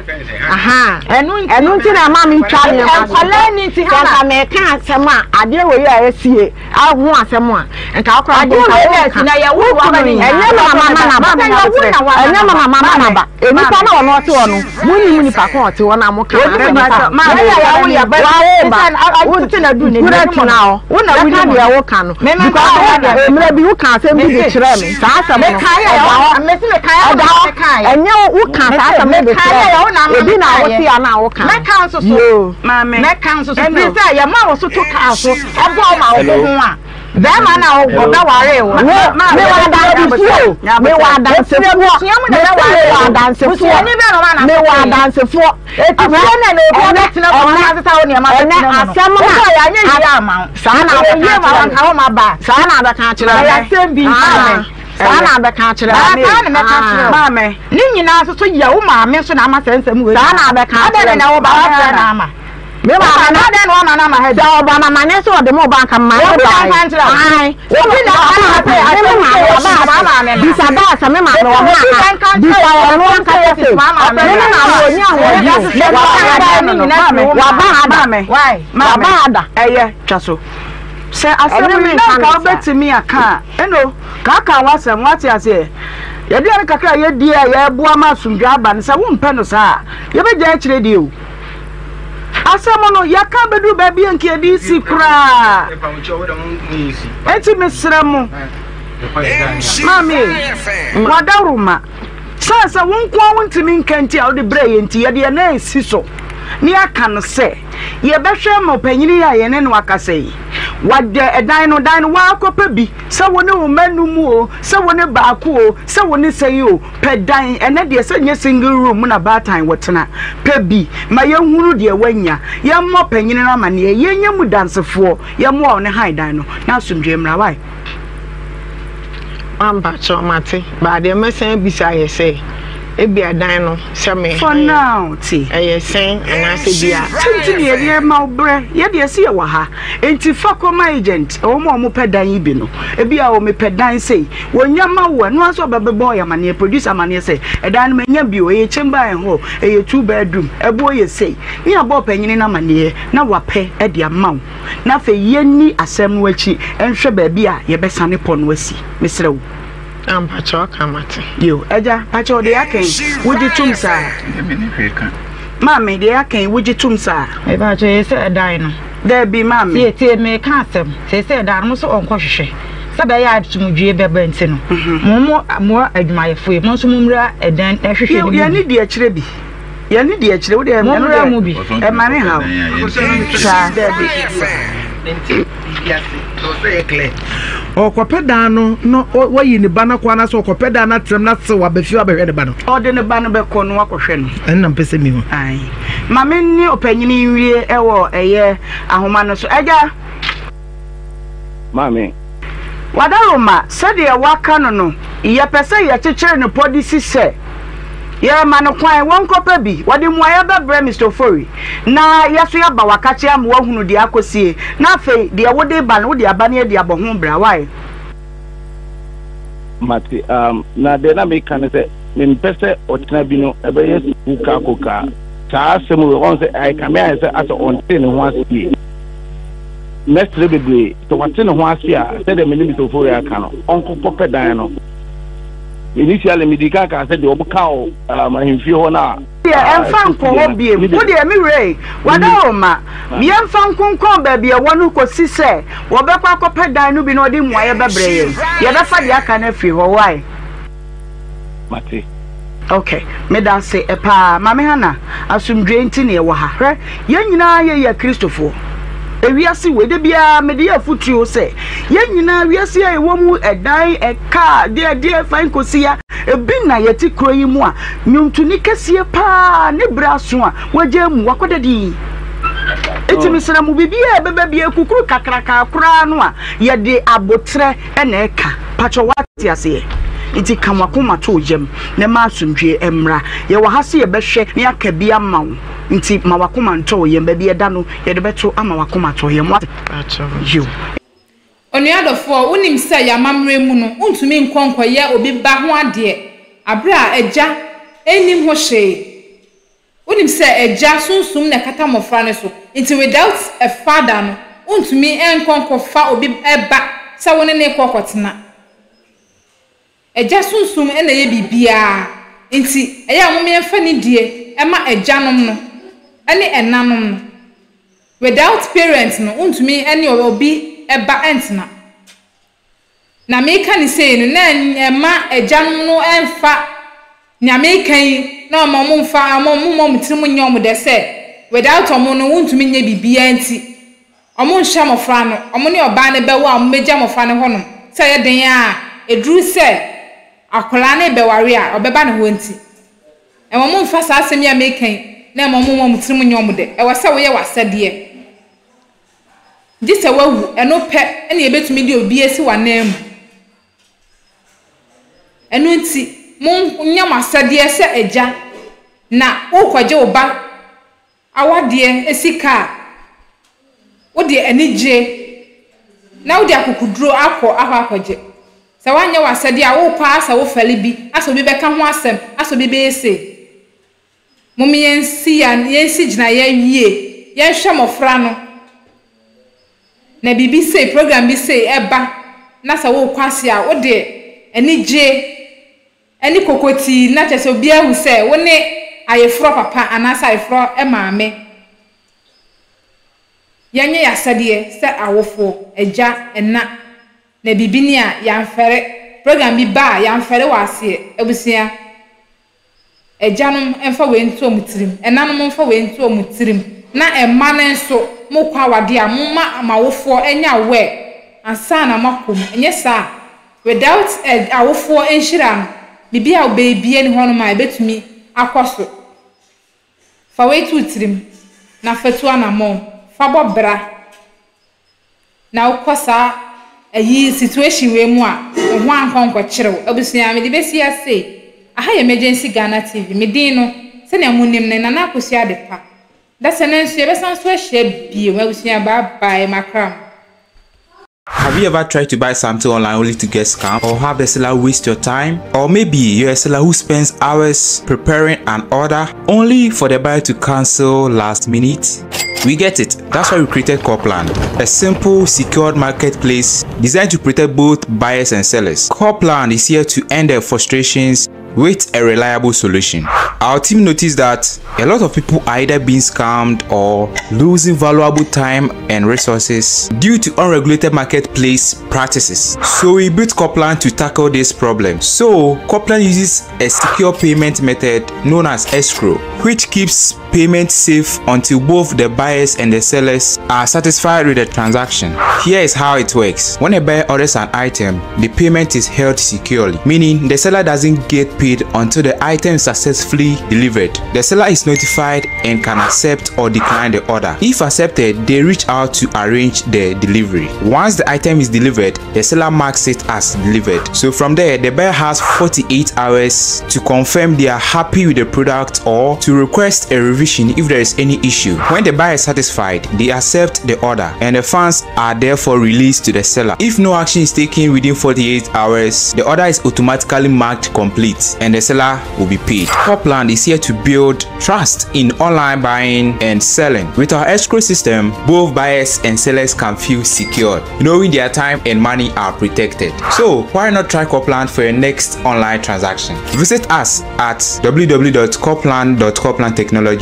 [SPEAKER 3] Aha.
[SPEAKER 6] Ɛno nti.
[SPEAKER 3] Ɛno nti na ɛma metwa nneɛma so.
[SPEAKER 6] Nkwadaa ni nti
[SPEAKER 3] Sɛ
[SPEAKER 6] Hana.
[SPEAKER 3] nka meka asɛm a, adeɛ wei a asie ho asɛm a, nka wo koraa mpo
[SPEAKER 6] Adeɛ
[SPEAKER 3] nka
[SPEAKER 6] wei na
[SPEAKER 3] wonka.
[SPEAKER 6] asi na yɛwo wo aba ne nyinaa.
[SPEAKER 3] Ɛnyɛ me na mama no aba.
[SPEAKER 6] Sɛ yɛwo na wama
[SPEAKER 3] Ɛnyɛ me na mama no aba. Nipa na ɔno ɔte hɔ no, monim nipa ko a ɔte hɔ na moka n'asɛm fa.
[SPEAKER 6] Yɛn a yɛawo yɛ ba
[SPEAKER 3] Wawo ba.
[SPEAKER 6] tete na duru ne
[SPEAKER 3] Wura tena hɔ.
[SPEAKER 6] Wo na
[SPEAKER 3] Bɛka
[SPEAKER 6] wonim
[SPEAKER 3] deɛ woka no.
[SPEAKER 6] Me me
[SPEAKER 3] Because
[SPEAKER 6] nka
[SPEAKER 3] wo
[SPEAKER 6] deɛ.
[SPEAKER 3] mmerɛ bi woka asɛm bi de kyerɛɛ me. Saa asɛm no,
[SPEAKER 6] Mekaeɛ
[SPEAKER 3] ɛda hɔ.
[SPEAKER 6] mese mekaeɛ
[SPEAKER 3] Ɛda hɔ. Ɛnyɛ wo woka saa asɛm no de kyerɛɛ me. Ebi na wote a na woka no.
[SPEAKER 6] Mɛka nso so.
[SPEAKER 3] Yoo.
[SPEAKER 2] Maame.
[SPEAKER 6] Mɛka nso so.
[SPEAKER 2] Ɛno.
[SPEAKER 6] Firi sɛ yɛma wo so to kaa so ɛbɔ wo ma wo
[SPEAKER 8] Hello.
[SPEAKER 6] ho a bɛrima na ɔbɛware wo.
[SPEAKER 3] Wo, mewɔ adansefoɔ o. Mewɔ adansefoɔ. Mese mewɔ adansefoɔ. Mewɔ adansefoɔ.
[SPEAKER 6] Eti fie na na obi abɛtena mu na asesa wo nneɛma
[SPEAKER 3] Ɛnɛ
[SPEAKER 6] abɛtena mu no.
[SPEAKER 3] asɛm no
[SPEAKER 6] Wokɔ yɛ anyɛ yie ama wo.
[SPEAKER 3] Saa na
[SPEAKER 6] Ɛyɛ
[SPEAKER 3] abɛka
[SPEAKER 6] yie ma
[SPEAKER 3] akyerɛ
[SPEAKER 6] wo
[SPEAKER 3] me.
[SPEAKER 6] nka wo ma ba.
[SPEAKER 3] Saa na abɛka akyerɛ me.
[SPEAKER 6] Ɛyɛ asɛm bi.
[SPEAKER 3] Ah, Saa na abɛka akyerɛ me.
[SPEAKER 6] Saa na mɛka akyerɛ wo.
[SPEAKER 2] Maame.
[SPEAKER 6] Ne nyinaa nso so yɛ wo maame nso na ama saa nsɛm wei.
[SPEAKER 3] Saa na abɛka akyerɛ
[SPEAKER 6] Adɛn
[SPEAKER 3] me.
[SPEAKER 6] na wo ba wafrɛ no ama?
[SPEAKER 3] Me maame
[SPEAKER 6] na adɛn na wama no ama ha bi?
[SPEAKER 3] Sɛ ɔbɔ no amanneɛ sɛ ɔde mo ba nka mma ne
[SPEAKER 6] Obi na
[SPEAKER 3] bae.
[SPEAKER 6] nka nkyerɛ wo.
[SPEAKER 3] Ae.
[SPEAKER 6] Obi na
[SPEAKER 3] Ɔba
[SPEAKER 6] nka
[SPEAKER 3] ha
[SPEAKER 6] sɛ
[SPEAKER 3] me
[SPEAKER 6] asɛm
[SPEAKER 3] maame
[SPEAKER 6] sɛ
[SPEAKER 3] ɔba
[SPEAKER 6] ɔba
[SPEAKER 3] ha
[SPEAKER 6] maame no.
[SPEAKER 3] Bisa baa sɛ me maame ɔba
[SPEAKER 6] Obi
[SPEAKER 3] ha.
[SPEAKER 6] na nka nkyerɛ
[SPEAKER 3] Bisa
[SPEAKER 6] wo
[SPEAKER 3] ɔno
[SPEAKER 6] sɛ
[SPEAKER 3] ankasa
[SPEAKER 6] ɔsɛ
[SPEAKER 3] sɛ.
[SPEAKER 6] maame
[SPEAKER 3] Me
[SPEAKER 6] no.
[SPEAKER 3] ne maame ɔnni ahoɔden o. Waba ha da. Waba ha da.
[SPEAKER 2] Maame.
[SPEAKER 6] Why?
[SPEAKER 2] Maame.
[SPEAKER 3] Waba ha da.
[SPEAKER 2] Ɛyɛ twa so. Sɛ asɛm
[SPEAKER 3] Ɛne
[SPEAKER 2] yi
[SPEAKER 3] me
[SPEAKER 2] na
[SPEAKER 3] nka
[SPEAKER 2] nka
[SPEAKER 3] no saa.
[SPEAKER 2] wobɛtumi aka a, ɛno kaakaa w'asɛm wate aseɛ. Yɛduane kakra a yɛdie a yɛboa ma asomdwoe aba no sɛ wompɛ no saa a, yɛbɛgyae akyire deɛ o. Asɛm no, yɛaka abɛduru baabi a nka yɛde resi koraa. Enti mesrɛ mo, maame, w'adaworoma, sane sɛ wo nko ara wontumi nka nti a wode brɛɛ yɛn nti, yɛde yɛn nan resi so na yɛaka no sɛ, yɛbɛhwɛ ma ɔpanyin yi a yɛne no akasa yi, wada ɛdan no, dan no woakɔpɛ bi, sɛ wo ne wo mma num o, sɛ wo ne baako o, sɛ wo ne sɛn o, Pɛ dan, ɛnɛ deɛ sɛ nyɛ single room mu na baatan wɔ tena, pɛ bi ma yɛnhunu deɛ woanya, yɛmmɔ panyini no amaneɛ, yɛnyɛ mu dansefoɔ, yɛmmoa wo ne han dan no, na asomdwoeɛ mmra, wai?
[SPEAKER 3] Ma mpakyɛw mate, but deɛ mɛsan abisa yɛ sɛ, ebia dan no sɛ me
[SPEAKER 2] For
[SPEAKER 3] han a,
[SPEAKER 2] now te.
[SPEAKER 3] ɛyɛ sɛn anaasɛ bia.
[SPEAKER 2] Sɛ nti na yɛde rema wo berɛ, yɛ deɛ sɛ yɛwɔ ha, nti fa kɔma agent, wɔn a wɔpɛ dan yi bi no, ebia o mepɛ dan sei, Wɔnya ma wo a, ɛno ara sɛ ɔbɛbɛbɔ yɛ amaneɛ, produce amaneɛ sɛ, ɛdan no manya bi o, ɛyɛ chamber and hall, ɛyɛ 2 bedroom, ɛboɔ yɛ sei. Ne yɛabɔ ɔpanyini no amaneɛ na wapɛ de ama wo. Na afei yɛnni asɛm no akyi nhwɛ baabi a yɛbɛsane pɔ no asi. Mesrɛ wo.
[SPEAKER 3] Ah, mpakyɛ ɔka mate.
[SPEAKER 2] Yo, agya, mpakyɛ deɛ yɛaka yi, wogye tom saa?
[SPEAKER 4] Deɛ menni hwee ka.
[SPEAKER 2] Maame, deɛ yɛaka yi, wogye tom saa?
[SPEAKER 6] Mepakyɛ yɛ sɛ ɛdan no.
[SPEAKER 2] Dabi, maame.
[SPEAKER 6] Tie, tie, meka asɛm. Seesei ɛdan no, mo nso ɔnkɔhwehwɛ. Sɛ ɛbɛyɛ a asomdwoeɛ bɛba nti no, mo mo mo adwumayɛfoɔ yi, mo nso mommra ɛdan ɛhwehwɛ no mu bi.
[SPEAKER 2] Yɛne di akyire bi. Yɛne di akyire. Wo deɛ
[SPEAKER 6] Mommra mu bi.
[SPEAKER 2] Ɛma ne haw. Saa, dabi.
[SPEAKER 5] Ɔkɔpɛ dan no na wayi ne ba no akɔ anaasɛ ɔkɔpɛ dan no atrɛm na sɛ waba fie abɛhwɛ ne ba no.
[SPEAKER 2] Ɔde ne ba no bɛkɔ no wakɔhwɛ no.
[SPEAKER 5] Ɛno na mpɛ sɛ mehu.
[SPEAKER 2] Ae. Ma me ne ɔpanyini nwie wɔ ɛyɛ ahoma no so. Agya.
[SPEAKER 8] Maame.
[SPEAKER 2] Wadaroma, sɛdeɛ woaka no no, yɛpɛ sɛ yɛkyekyere no pɔ de si sɛ yɛrema no kwan wɔnkɔpɛ bi. Wɔde mmuaeɛ bɛbrɛ Mister Ofori na yɛso yɛaba w'akakye ama woahunu deɛ akɔsie na afei deɛ wode reba no wode aba na yɛadi abɔ ho bra. Wai?
[SPEAKER 8] Mate. Um, na deɛ na meka ne sɛ, mempɛ sɛ ɔkyena bi no ɛbɛyɛ sukuu kakokaa. Saa asɛm wei, ɔn sɛ ɛkame ayɛ sɛ asɛ ɔntee ne ho ase yie. Mɛsrɛ bebree, sɛ wate ne ho ase a, sɛdeɛ me ne Mister Ofori aka no, ɔnkɔ kɔpɛ dan no. Initially, medii kan kaa sɛ deɛ wɔka wɔ um, ahemfie hɔ no a,
[SPEAKER 2] Deɛ ɛmfa nkɔ hɔ biem. Wo deɛ me wura yi, w'adaworoma, yɛmfa nkonkɔn baabi a ɛwɔ no kɔsi sɛ wɔbɛkɔ akɔpɛ dan no bi na wɔde mmuaeɛ bɛbrɛ yɛn. Yɛbɛfa deɛ aka no afiri hɔ, wai?
[SPEAKER 8] Mate.
[SPEAKER 2] Ok, medase paa. Maame Hannah, asomdwoe nti na yɛwɔ ha. Hwɛ, yɛn nyinaa yɛyɛ Akristofoɔ. Ewiase wei, da biara mede yɛ afotuo sɛ, yɛn nyinaa wiase a yɛwɔ mu, ɛdan, ɛka, deɛ deɛ fa nkosi ya, ebi na yɛte kuro yi mu a, nnwontoni kɛseɛ paa ne berɛ aso a, wagya mu, wakɔda din. Enti mesrɛ mo, biribiara a ɛbɛba biara, kukuru kakrakaa koraa no a, yɛde aboterɛ na ɛka. Pakyɛ woate aseɛ? Nti ka w'akoma to wo yam na ma asomdwoeɛ mmra. Yɛwɔ ha sɛ yɛbɛhwɛ na yɛaka bi ama wo. Nti ma w'akoma ntɔ wo yam. Baabi ɛda no, yɛde bɛto ama w'akoma atɔ wo yam. Woate? Yiw.
[SPEAKER 1] Onua dɔfoɔ, wonim sɛ yɛn amammerɛ mu no, wontumi nkɔ nkɔyɛ obi ba ho adeɛ aberɛ a agya nnim ho hwee. Wonim sɛ agya sunsum na ɛkata mmɔfra no so, nti without a father no, wontumi nkɔ nkɔfa obi ba sɛ wo ne no rekɔ akɔtena. Agya sunsum na ɛyɛ biribiara, nti ɛyɛ a mom yɛmfa nidie ma agyanom no ne ɛnanom no. Without parents no, wontumi ne obi ba ntena. Na meka no sei no, na ɛmma agyanom no mfa nea meka yi na ɔma wɔn mfa wɔn mma wɔn tirim nyɛ wɔn dɛ sɛ without wɔn no wontumi nyɛ biribiara nti wɔn nhwɛ mmɔfra no, wɔn ne ɔbaa no bɛwo a wɔbɛgya mmɔfra no hɔnom sɛ ɛyɛ den ara a ɛduru sɛ akwadaa no rebɛware a ɔbɛba ne hɔ nti. Ɛmma wɔn mfa saa asɛm yi a meka yi na ɛmma wɔn mma wɔn tirim nyɛ wɔn dɛ. Ɛwɔ sɛ woyɛ w'asɛdeɛ. Gye sɛ woawu, ɛno pɛ na yɛbɛtumi de obi asi w'ananmu. Ɛno nti, monyɛ mo asɛdeɛ sɛ agya, na worekɔgye wo ba awadeɛ sika a, wode anigyeɛ na wode akokoduro akɔ akɔ akɔgye. Sɛ woanyɛ w'asɛdeɛ a, worekɔ ara sɛ wofɛre bi, asɛ obi bɛka ho asɛm, asɛ obi bɛyɛ sei. Mom yɛnsi yan yɛnsi gyinaeɛ yie, yɛnhwɛ mmɔfra no, na biribi sei, program bi sei ɛba na sɛ worekɔ ase a, wode anigye ne kokotii na kyerɛ sɛ obiara ahu sɛ wo ne ayeforɔ papa anaasɛ ayeforɔ maame. Yɛnyɛ yɛn asɛdeɛ sɛ awofoɔ, agya, ɛna, na biribi ni a, yɛamfɛre. Program bi ba a, yɛamfɛre wɔ aseɛ. Abusua. Agyanom mfa wei nto wɔn tirim, ɛnanom mfa wei nto wɔn tirim, na mma no nso, mokɔ awadeɛ a, momma mo awofoɔ nyɛ aware ansa na moakɔ mu, ɛnyɛ saa a, without awofoɔ nhyira no, biribi a wobɛyɛ biara nni hɔnom a ɛbɛtumi akɔ so. Fa wei to wo tirim, na fa tu anammɔn, fa bɔ bra. Na wokɔ saa ayi situation wei mu a, wo ho ankɔ nkɔkyere wo. Abusua, mede bɛsi ha sei. Aha yɛ Emergency Ghana TV. Me din no, sɛnea monim no, Nana Akosua Adepa. Dasani nso, yɛbɛsan nso ahyia bio. Abusua, bye bye, makra mo.
[SPEAKER 9] Have you ever tried to buy something online only to get scammed or have the seller waste your time? Or maybe you're a seller who spends hours preparing an order only for the buyer to cancel last minute? We get it. That's why we created Corplan, a simple, secured marketplace designed to protect both buyers and sellers. Corplan is here to end their frustrations with a reliable solution. Our team noticed that a lot of people are either being scammed or losing valuable time and resources due to unregulated marketplace practices. So we built Corplan to tackle this problem. So Corplan uses a secure payment method known as escrow, which keeps payment safe until both the buyers and the sellers are satisfied with the transaction. Here is how it works. When a buyer orders an item, the payment is held securely, meaning the seller doesn't get paid until the item is successfully delivered. The seller is notified and can accept or decline the order. If accepted, they reach out to arrange the delivery. Once the item is delivered, the seller marks it as delivered. So from there, the buyer has 48 hours to confirm they are happy with the product or to request a revision if there is any issue. When the buyer is satisfied, they accept the order and the funds are therefore released to the seller. If no action is taken within 48 hours, the order is automatically marked complete and the seller will be paid. Copland is here to build trust in online buying and selling. With our escrow system, both buyers and sellers can feel secured, knowing their time and money are protected. So why not try Copland for your next online transaction? Visit us at www.copland.coplandtechnologies.com.